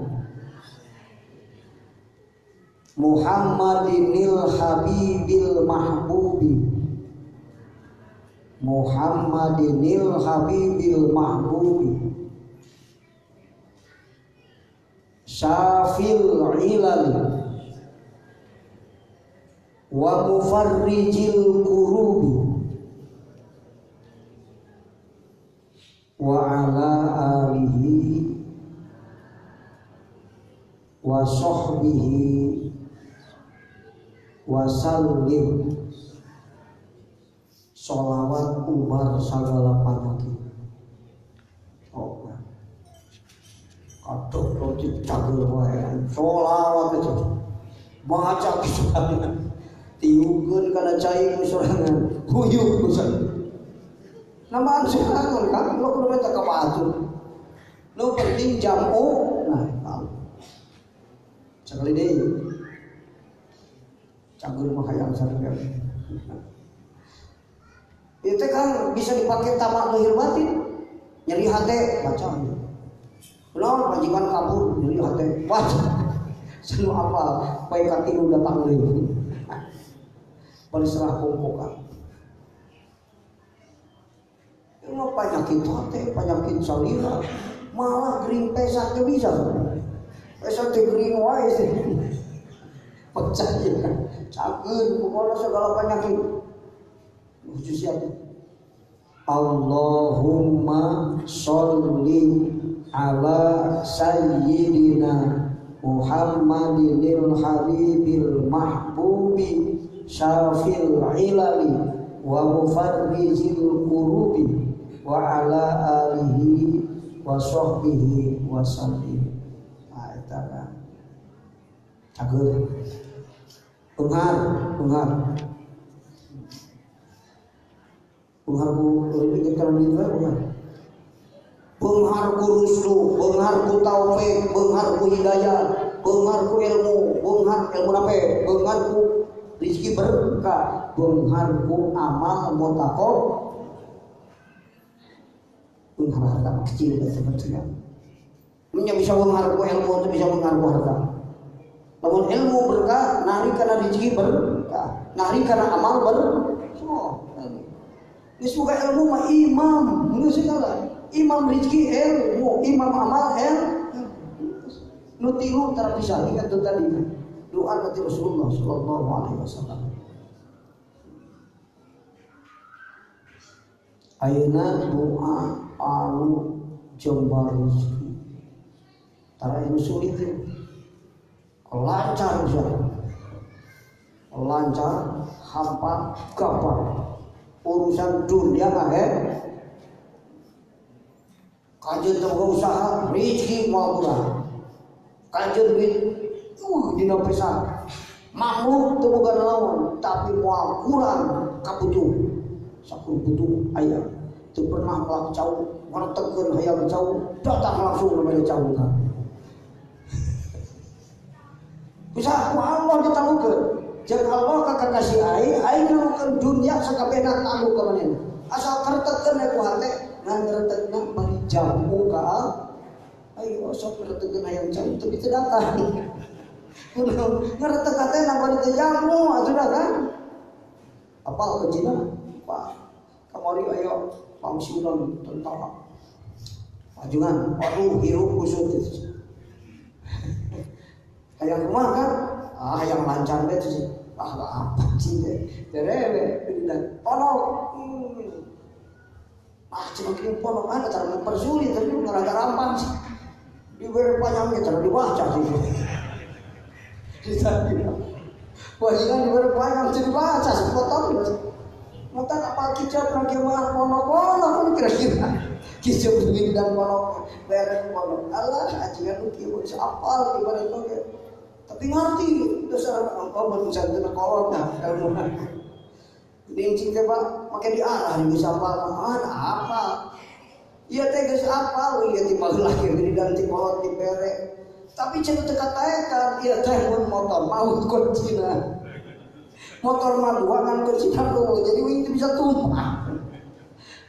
Muhammadinil habibil mahbubi Muhammadinil habibil mahbubi syafil ilal wa mufarrijil kurubi wa ala alihi wa sahbihi wa sallim. Sholawat ubar sagala panyakit. Oh, kadok roti cager wae sholawat itu baca kitab tiukeun kana cai ku sorangan huyuh ku sorangan. Namaan sorangan kan lo kudu minta ka batur. Nu penting jamu nah tahu. Sakali deui. Cager mah hayang sareng. Itu kan bisa dipakai tamak lahir batin. Nyeri hate baca. Kunaon majikan kabur nyeri hate baca. Sanu apa baik katilu datang deui. Bari serah kongkokan. Emang penyakit hati, penyakit salira, malah gering pesak teh bisa. Pesak teh gering wae sih. Pecah ya. Cageun pokona segala penyakit. Khusus siap. Allahumma sholli ala sayyidina Muhammadinil habibil mahbubi syafil ilali wa mufarrijil kurubi wa ala alihi wa sahbihi wa sallim. Nah, eta kan. Cageun. Benghar, benghar. Benghar ku ini kalau itu benghar. Benghar ku rusdu, benghar ku taufik, benghar ku hidayah, benghar ku ilmu, benghar ilmu nape, benghar ku rezeki berkah, benghar ku amal mutaqo, benghar harta kecil dan sebagainya. Nya bisa benghar ku ilmu, itu bisa benghar ku harta. Namun ilmu berkah, nari karena rezeki berkah, nari karena amal berkah. Ini semoga ilmu mah imam, ini segala. Imam rezeki ilmu, imam amal ilmu. Nu tilu terpisah ingat itu tadi. Doa kata Rasulullah sallallahu alaihi wasallam. Ayeuna doa anu jembar rezeki. Tara anu sulit ya. Lancar bisa. Lancar, hampa, gampang. Urusan dunia akhir. Kajian temu usaha, rezeki mau kurang. Kajian duit, dina pisan. Mamluk teu boga naon, tapi moal kurang kabutuh. Sakur butuh aya. Teu pernah melak cau, ngartekeun hayang cau, datang langsung mere cau ka. Bisa ku Allah ditalukeun. Jeung Allah ka kakasih aing, aing nalukeun dunia sakabehna talu ka manehna. Asal kartekeun ku hate, ngan retekna bari jambu ka ayo sok retekeun hayang cau teu bisa datang. Ngeretek hatena bari teu jambu atuh dah kan. Apal ke Cina? Pak, kamari ayo pangsiunan tentara. Pajungan, aduh hirup kusut. Hayang kumaha kan? Ah, hayang lancar deh sih. Ah, apa sih deh. Derewe, pindah. Ponok. Ah, cuma kirim ponok ada cara mempersulit tapi ngerasa rampang sih. Diberi panjangnya cara dibaca sih. Wajibnya diberi panjang jadi dibaca sepotong. Mata kapal kicap lagi mah ponok-ponok kan kira-kira. Kicap begini dan ponok, bayar ponok. Allah ajian lu kieu geus apal di mana itu ge. Tapi ngerti dasar engkau berusaha teu kolot dah ilmuna. Dincing teh Pak, make diarah geus apal mah apa? Ieu teh geus apal ieu ti baheula lahir di dan ti kolot dibere. Tapi cenah teu kataekan ieu teh mun motor maut kuncina. Motor mah dua kan kuncina lu, jadi wing teu bisa tumpah.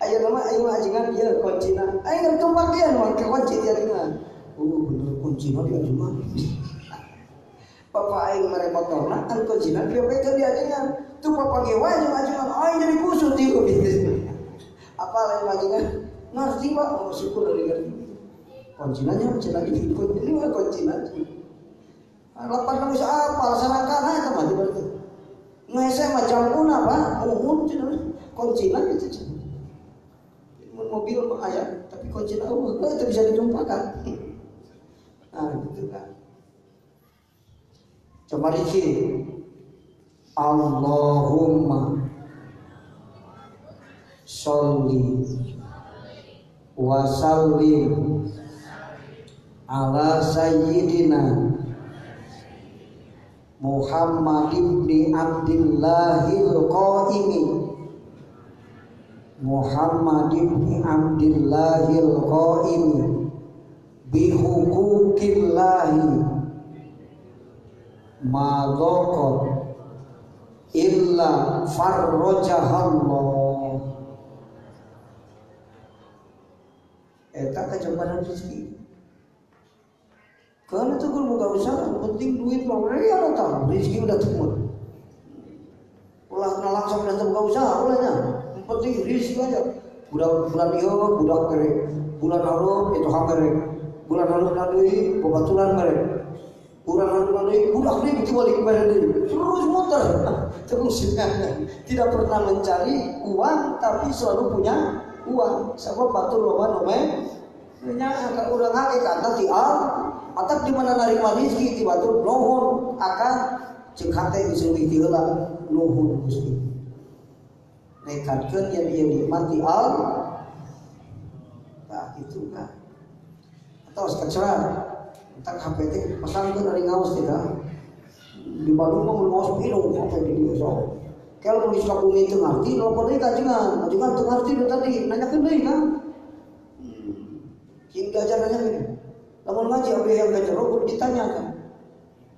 Aya nama aing mah ajengan ieu kuncina. Aing tumpah dia mah ke kunci dia dengan. Oh bener kuncina dia mah. Bapak aing mere motorna kan kuncina dia pegang dia ajengan. Tuh papanggih wae jeung ajengan aing jadi kusut ieu. Apa lain ajengan? Ngerti Pak, oh syukur dari ngerti. Kuncinanya cenah ini kunci mah kuncina. Lapan geus apal sarangkana eta mah berarti. Ngese mah jambuna Pak, muhun cenah kuncina itu cenah. Mun mobil mah aya tapi kuncina eueuh teu bisa ditumpahkan. Nah, gitu kan. Coba dikit. Allahumma sholli wa sallim ala sayyidina Muhammad ibni Abdillahil Qaimi Muhammad ibni Abdillahil Qaimi bihuquqillahi ma dhaqat illa farrajahallah. Eta kejembaran rezeki. Karena itu guru buka usaha, penting duit mah ya datang, rezeki udah temu. Ulah langsung datang buka usaha, ulahnya. Penting rezeki aja. Budak bulan ieu budak mere, bulan hareup itu hamere, bulan hareup deui babaturan mere. Bulan hareup deui budak deui dibalik mere deui. Terus muter. Terus tidak pernah mencari uang tapi selalu punya uang. Sabab batur loba nu nya ka urang hakikatna ti matak di mana narima rezeki ti batur nuhun akan ceuk hate geus leuwih ti heula nuhun Gusti. Nekatkeun yen ieu nikmat ti Allah. Tah kitu kan. Atos keceran. Entak HP teh pasangkeun ari ngaos teh ka. Di Bandung mah mun ngaos pinuh HP di dieu sok. Kalau nulis ka bumi teu ngarti nelpon deui ka ajengan. Ajengan teu ngarti nu tadi nanyakeun deui kan. Cing diajar nanyakeun. Lamun ngaji abdi yang ka jero kudu ditanyakan.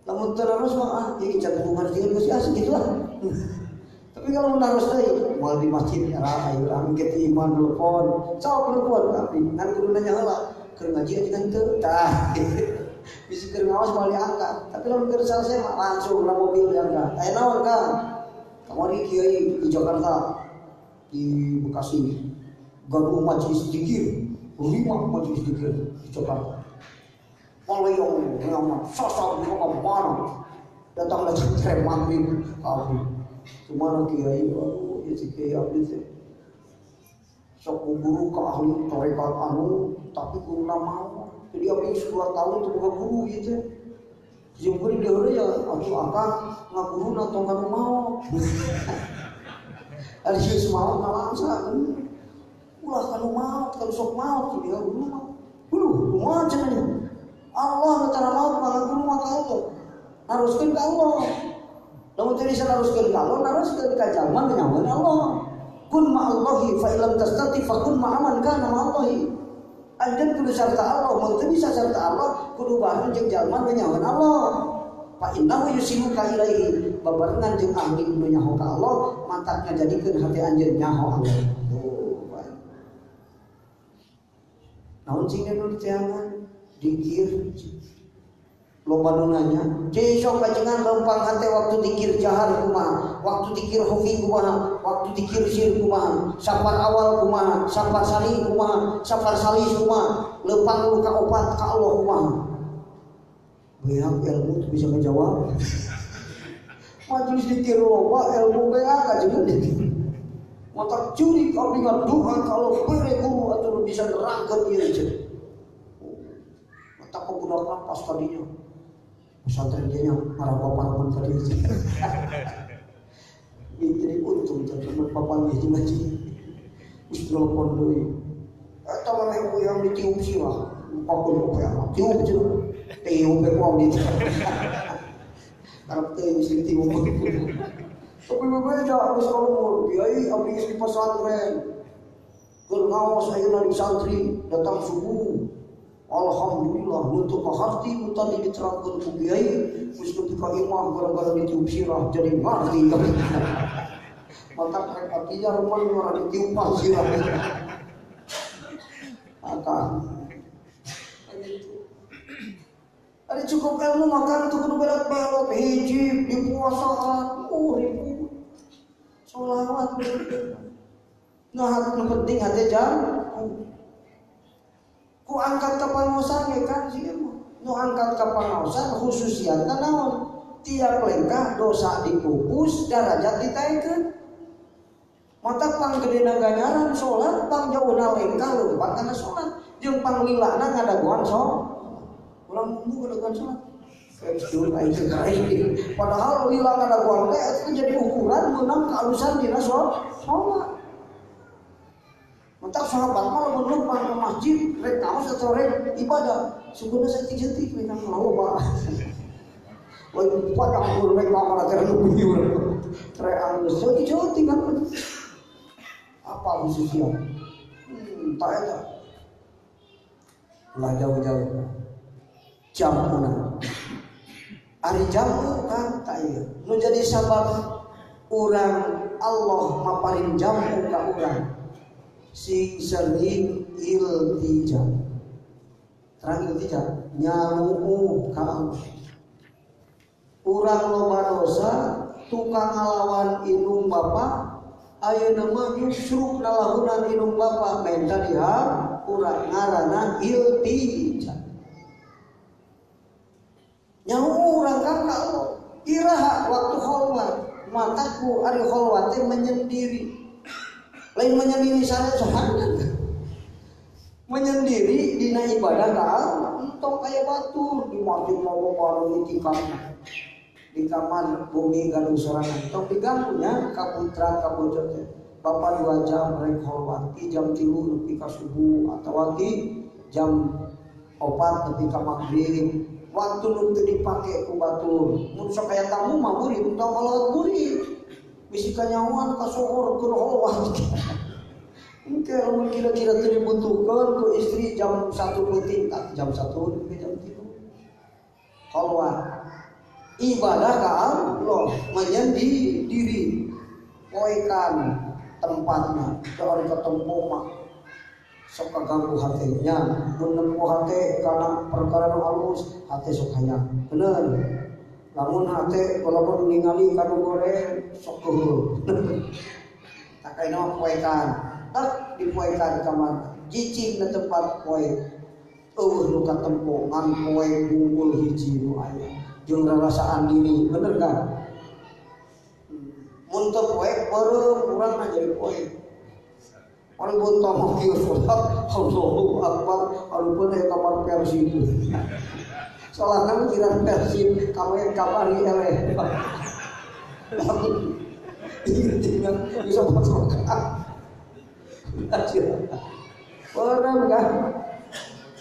Lamun teu naros mah ah ieu can ngartieun geus ah sakitu lah. Tapi kalau naros deui moal di masjid era ayo urang ge iman telepon, sok telepon abdi ngan kudu nanya heula keur ngaji ajengan teu tah. Bisa keur ngaos moal diangkat. Tapi lamun keur salesai mah langsung lah mobil diangkat. Aya naon Kang? Kamari kiai di Jakarta, di Bekasi gaduh majelis zikir, 5 majelis zikir di Jakarta. Malaya nyaman, sosok di mana datang lagi tren maghrib, abdi. Kemana kiai? Aduh, ya si kiai abdi teh. Sok guru ke ahli tarekat anu, tapi guru mau. Jadi abdi 2 tahun tuh buka guru gitu. Jeung guru di heula ya atuh akang ngaguruna tong kanu mau. Ari geus maot nalangsa. Ulah kanu maot, kanu sok maot dia guru mah. Huluh, kumaha cenah. Allah nu tara maot mah ngaguru mah ka Allah. Naruskeun ka Allah. Lamun teu bisa naruskeun ka Allah, naruskeun ka jalma nu nyahoeun Allah. Kun ma'allahi fa illam tastati fa kun ma'aman kana ma'allahi. Anjeun kudu sarta Allah, mun teu bisa sarta Allah, kudu bareng jeung jalma nu nyahoeun Allah. Fa innahu yusiluka ilaihi, babarengan jeung ahli nu nyaho ka Allah, matak ngajadikeun hate anjeun nyaho Allah. Tuh, Pak. Naon sing nu diteangan? Dikir. Loba nu nanya, "Ceu sok kajengan lempang hate waktu dikir jahar kumaha, waktu dikir khafi kumaha, waktu dikir sir kumaha, safar awal kumaha, safar sani kumaha, safar salis kumaha, lempang lu ka opat ka Allah kumaha." Beak ilmu tuh bisa ngejawab. Majelis dikir loba ilmu beak kajengan dikir. Matak curi abdi ngadoa ka Allah bere guru atuh bisa nerangkeun ieu cenah. Matak budak pas tadinya. Pesantren dia marah bapak tadi. Jadi untung teman bapak ngaji ngaji. Terus telepon deui. Eta mah yang ditiup sirah. Pakun apa ya? Tiup cenah. Tiup ku abdi. Karep teh geus ditiup. Tapi berbeda geus kalau kiai abdi geus di pesantren. Keur ngaos ayeuna di santri datang subuh. Alhamdulillah untuk hati tadi diterangkan ku kiai geus nepi ka imah gara-gara ditiup sirah jadi ngarti. Mata rek artinya rumah ora ditiup sirah. Maka ada cukup ilmu makan itu kudu belot-belot hiji di puasaan ribu sholawat. Nah, yang penting hati jam ku angkat ka pangaosan ge kan sih nu angkat ka pangaosan khususiatna naon tiap lengkah dosa dipupus darajat ditaekeun mata panggedena ganjaran salat pangjauhna lengkah leumpang kana salat jeung panglilana ngadagoan salat urang mumbu ngadagoan salat padahal lila ngadagoan teh itu jadi ukuran meunang kealusan dina salat. Mentak sahabat mah lamun leumpang ke masjid rek kaos atau rek ibadah sungguhna saeutik-saeutik we kang loba. Lain padang rek kamar teh leuwih urang. Rek alus saeutik-saeutik kan. Apa khususnya? Tak eta. Ulah jauh-jauh. Jamuna. Ari jamu kan tak ieu. Nu jadi sabab urang Allah maparin jamu ka urang. Sing sering iltija. Terang iltija nyalu'u ka Allah. Urang loba dosa tukang ngalawan indung bapa ayeuna mah nyusruk nalahunan indung bapa menta dihampura ngaranna iltija. Nyalu'u urang ka Allah. Iraha waktu kholwat mataku ari kholwat teh menyendiri. Lain menyendiri sana sorangan. Menyendiri dina ibadah ka Allah entong aya batur di masjid mau baru itikaf di kamar bumi gaduh sorangan tong diganggunya ka putra ka bocor teh bapak 2 jam rek kholwat ti jam 3 nepi ka subuh atawa ti jam 4 nepi ka maghrib waktu nu teu dipake ku batur mun sok aya tamu mah buri tong kolot buri bisi kanyahoan ka sohor keur kholwat. Engke lamun kira-kira teu dibutuhkeun ku istri jam 1 peuting, jam 1 nepi jam 3. Kholwat. Ibadah ka Allah menyendiri diri. Poekan tempatna, teu ari katempo mah sok kaganggu hatenya. Mun nempo hate kana perkara nu alus, hate sok hayang. Bener. Lamun hate walaupun ningali kanu goreng sok keuheul. Tak kaina mah poekan. Tak dipoekan kamar cicing na tempat poe eueuh nu katempo ngan poe unggul hiji nu aya jeung rarasaan diri bener kan mun teu poe beureum urang mah jadi poe ari buntah mah kieu salat Allahu akbar alupun aya kamar Persib salatna kira Persib kamar kamari eleh bisa masuk. Beureum kan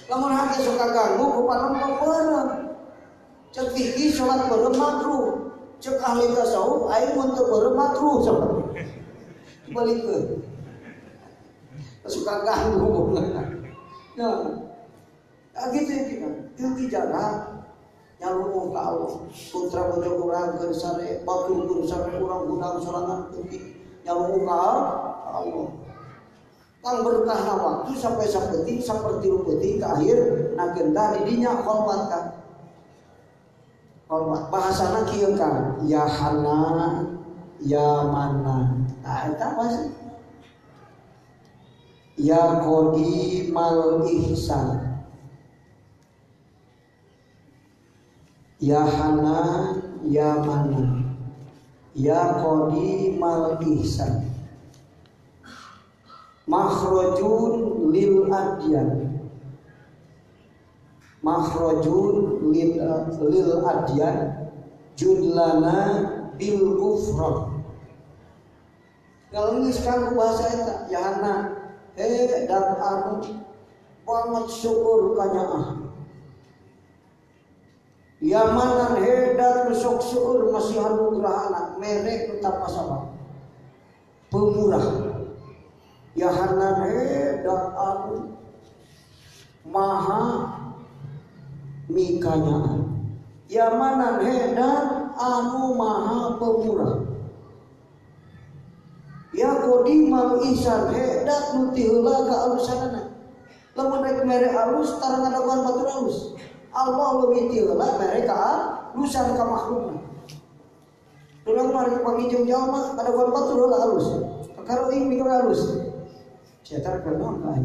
lamun hate suka ganggu ku panon beureum cek fikih salat beureum makruh cek ahli tasawuf aing mun teu beureum makruh dibalikeun suka ganggu nah gitu ya kita iltijana nyaluruh ka Allah putra bojo urang keur sare batur keur sare urang hudang sorangan penting nyaluruh ka Allah. Kang berkahna waktu sampai sapeting sapertilu peuting ke akhir nagenda di dinya kholwat kan. Kholwat bahasana kieu kan ya Hanan ya Manan. Tah eta bahasa. Ya Qadimal Ihsan. Ya Hanan ya Manan. Ya Qadimal Ihsan. Makhrajun lil adyan. Makhrajun lil adyan judlana bil kufran. Kalau geus kanggo bahasa eta ya Hana dan anu banget syukur kanyaah. Ya manan hedat nu sok syukur masih anugerahana mere nu tanpa sabab. Pemurah. Ya Hanan hedat anu maha mikanyaan. Ya Manan hedat anu maha pemurah. Ya Qadimal Ihsan hedat nu ti heula ka alusanana. Lamun rek mere alus tara ngadaguan batur alus. Allah leuwih ti heula mere ka alusan ka makhlukna. Urang mah rek pangijung jalma ngadaguan batur heula alus. Kakaro ing mikir alus. Cetar karena apa?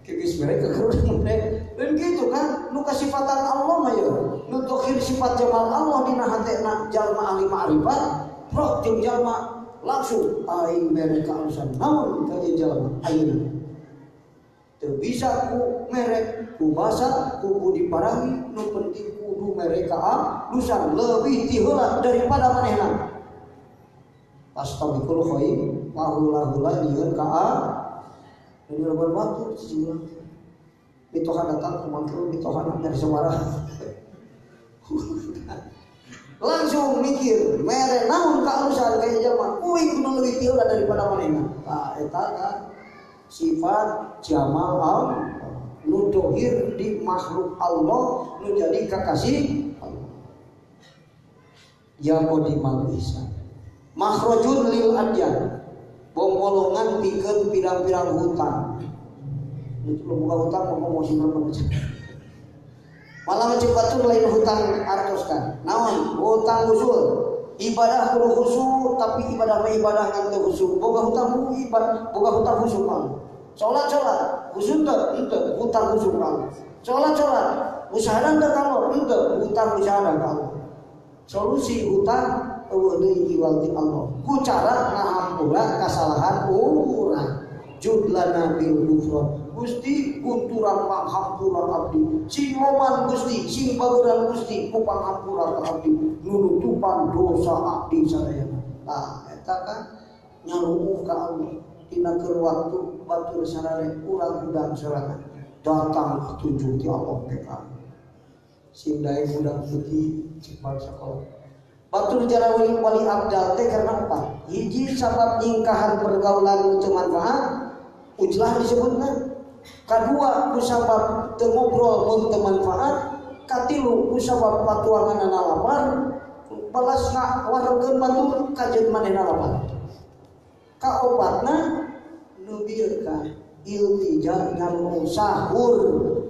Kegis mereka kerudung mereka. Dan gitu kan, nu kasifatan Allah mah ya, nu tohir sifat jamal Allah dina hatena jalma ahli ma'rifat, prok jeung jalma langsung aing mere ka alusan. Namun ka ieu jalma ayeuna teu bisa ku mere ku basa ku budi parangi, nu penting kudu mere ka alusan leuwih ti heula daripada manehna. Pastabikul khair, wahula-hula nyieun ka ini lebar batu sejumlah. Mitoha datang ke mangkul mitoha dari Semarang. Langsung mikir, mere naon ka alusan ka jalma, kuing kudu leuwih ti heula daripada manehna. Tah eta kan sifat jamal Allah nu dohir di makhluk Allah nu jadi kakasih Allah. Ya Qadimal Ihsan. Makhrajun lil adyan. Bongbolongan pikeun pirang-pirang hutang. Itu buka hutang mau mau simpen aja. Malah cek batur lain hutang artos kan. Naon? Hutang usul. Ibadah kudu khusyuk tapi ibadah mah ibadah kan teu khusyuk. Boga hutang ibadah, boga hutang khusyuk mah. Salat-salat khusyuk teu? Henteu, hutang khusyuk mah. Salat-salat usahadan teu kalau henteu, hutang usahadan kalau. Solusi hutang eueuh deui iwal ti Allah. Ku cara ngahampura kasalahan urang. Judlana bil ghufran. Gusti kunturan panghampura abdi. Sing loman Gusti, sing bageran Gusti ku panghampura ka abdi. Nunutupan dosa abdi sadayana. Tah eta kan nyaruuh ka Allah dina keur waktu batur sarare urang hudang sorangan. Datang petunjuk ti Allah teh ka. Sing dae hudang putih cek bangsa kolot. Batur jarawing wali abdal teh karena apa? Hiji sabab nyingkahan pergaulan teu manfaat, ujlah disebutna. Kadua ku sabab teu ngobrol mun teu manfaat, katilu ku sabab patuanganna lapar, balas ngawarkeun batur kajeun manehna lapar. Kaopatna nu bieu ka iltija nyaru sahur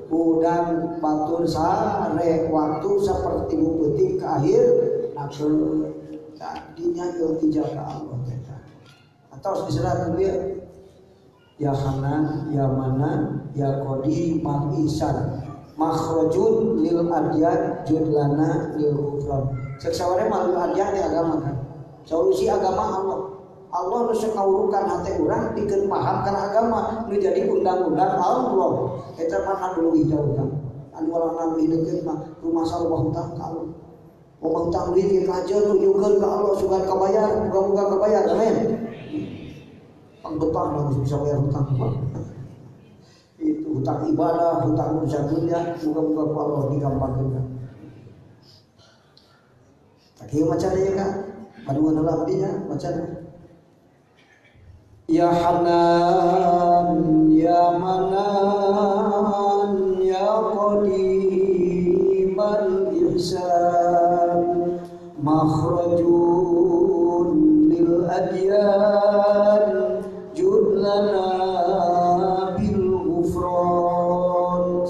hudang batur sare waktu saperti peuting ka akhir nakeun tadinya iltija ka Allah teh. Atos diserat bieu ya Hanan, ya Manan, ya Qadi, Ihsan, makhrajun lil adyan, judlana lil ghufran. Cek saware mah lil adyan di agama kan. Solusi agama Allah. Allah nu sok ngawurukan hate urang pikeun paham kana agama nu jadi undang-undang Allah. Eta mah anu leuwih jauh kan. Anu walana leuwih deukeut mah rumasa loba hutang ka Allah. Loba hutang duit ge kajeun nyukeun ka Allah sugan kabayar, muga-muga kabayar. Amin. Betah lah bisa bayar hutang itu hutang ibadah, hutang urusan dunia, muga-muga ku Allah digampangkeun. Tak ieu macan ieu ka, paduan heula abdi nya macan. Ya Hanan, ya Manan, ya Qadimal Ihsan, makhrajun lil adyan, judlana bil ghufran.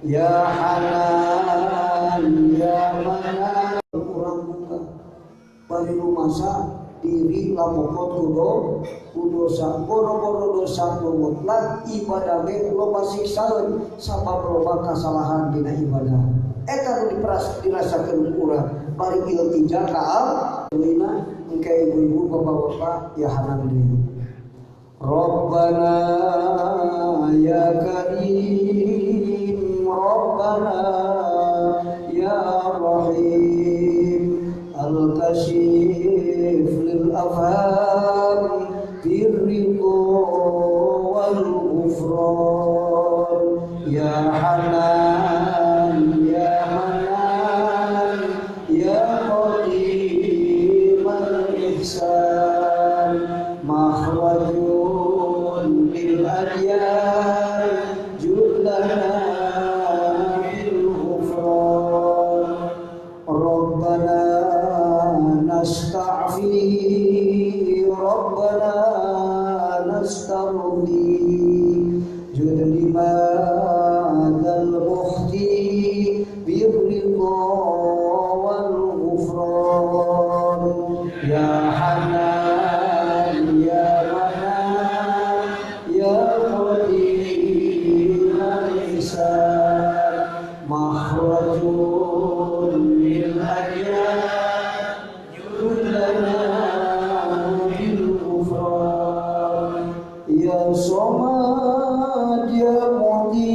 Ya Hanan, ya Manan, urang buka bari rumasa diri lamokot kudo kudosa boro-boro dosa nu mutlak ibadah ge loba siksaeun sabab loba kasalahan dina ibadah eta nu dirasakeun urang bari iltija ka Allah engke ibu-ibu bapak-bapak ya Hanan deui. Rabbana ya Karim, Rabbana ya Rahim, Al-Kashif lil afham birridha wal ghufran, ya Hanan, ya Manan, ya Qadimal Ihsan, makhrajun lil adyan, judlana bil ghufran. Rabbana nasta'fi, Rabbana nastardi, jud limadal mukhti birridha wal ghufran, ya Hanan, ya Manan, ya Qadimal Ihsan, makhrajun lil adyan, judlana bil ghufran, ya Samad, ya Mu'ti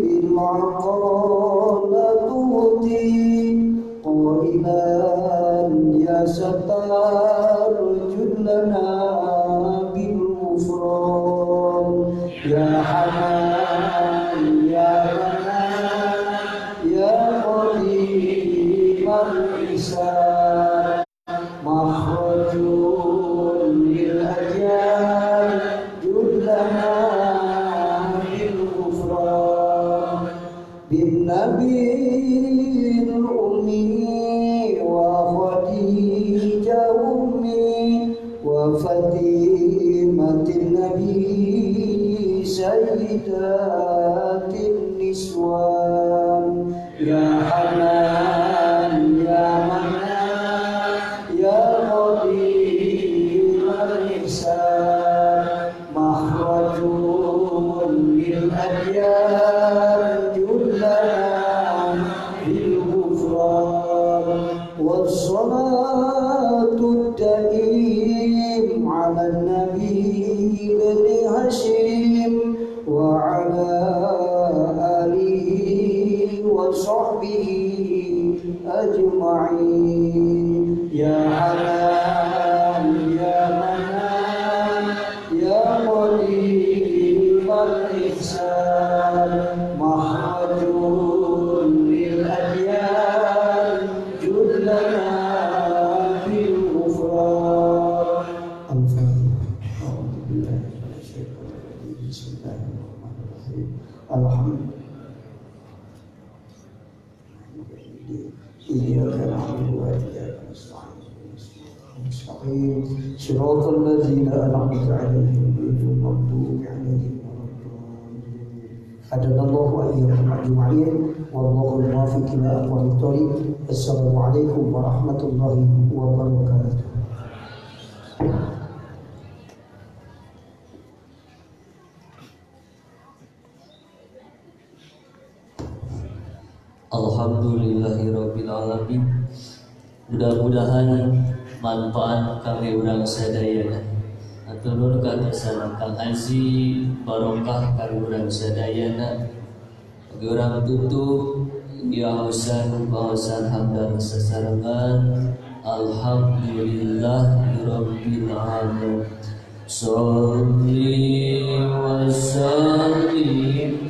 bil aqala tu'ti, qailan ya Sattar, judlana bil ghufran, ya Hanan, ya Manan, ya Qadimal Ihsan, makhrajun lil adyan, judlana bil ghufran, bin nabiyil ummi wa Khadijah ummi wa Fatimatin nabi sayyidatin niswan. Ya Hanan ya Manan ya Qadir al-Ihsan makhrajun lil adyan jullana bil ghufran wassalatu daim ala nabi ibn Hashim wa ala alihi wa sahbihi ajma'in. Ya Hanan ya Manan ya Qadir al-Ihsan mahrajun lil adyan jullana bil ghufran. Al-Fatihah. A'udzu billahi minasyaitonir rajim. Bismillahirrahmanirrahim. Alhamdulillah. Iyyaka na'budu wa iyyaka nasta'in. Shiratal ladzina an'amta 'alaihim ghairil maghdubi 'alaihim waladdallin. Hadanallahu wa iyyakum ajma'in. Wallahu al-muwaffiq ila aqwamit thoriq. Assalamualaikum warahmatullahi wabarakatuh. Alhamdulillahirabbil alamin. Mudah-mudahan manfaat kami urang sadayana. Atur nuhun ka kersana Kang Azi, barokah kami urang sadayana. Bagi urang tutup ya hausan bahasan hamdan sasarengan. Alhamdulillahirabbil alamin. Sholli wa sallim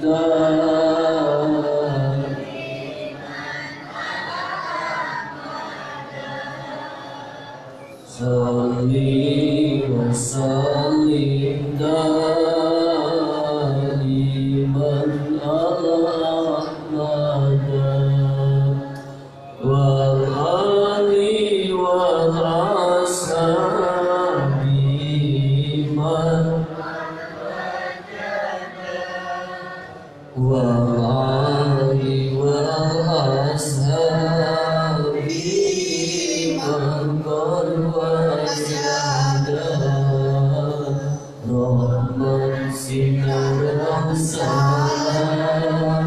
Salli wa sallim daiman ala Ahmad wal ali wal ashabi man wal ali wal ashabi man qad Rahman sinar salam.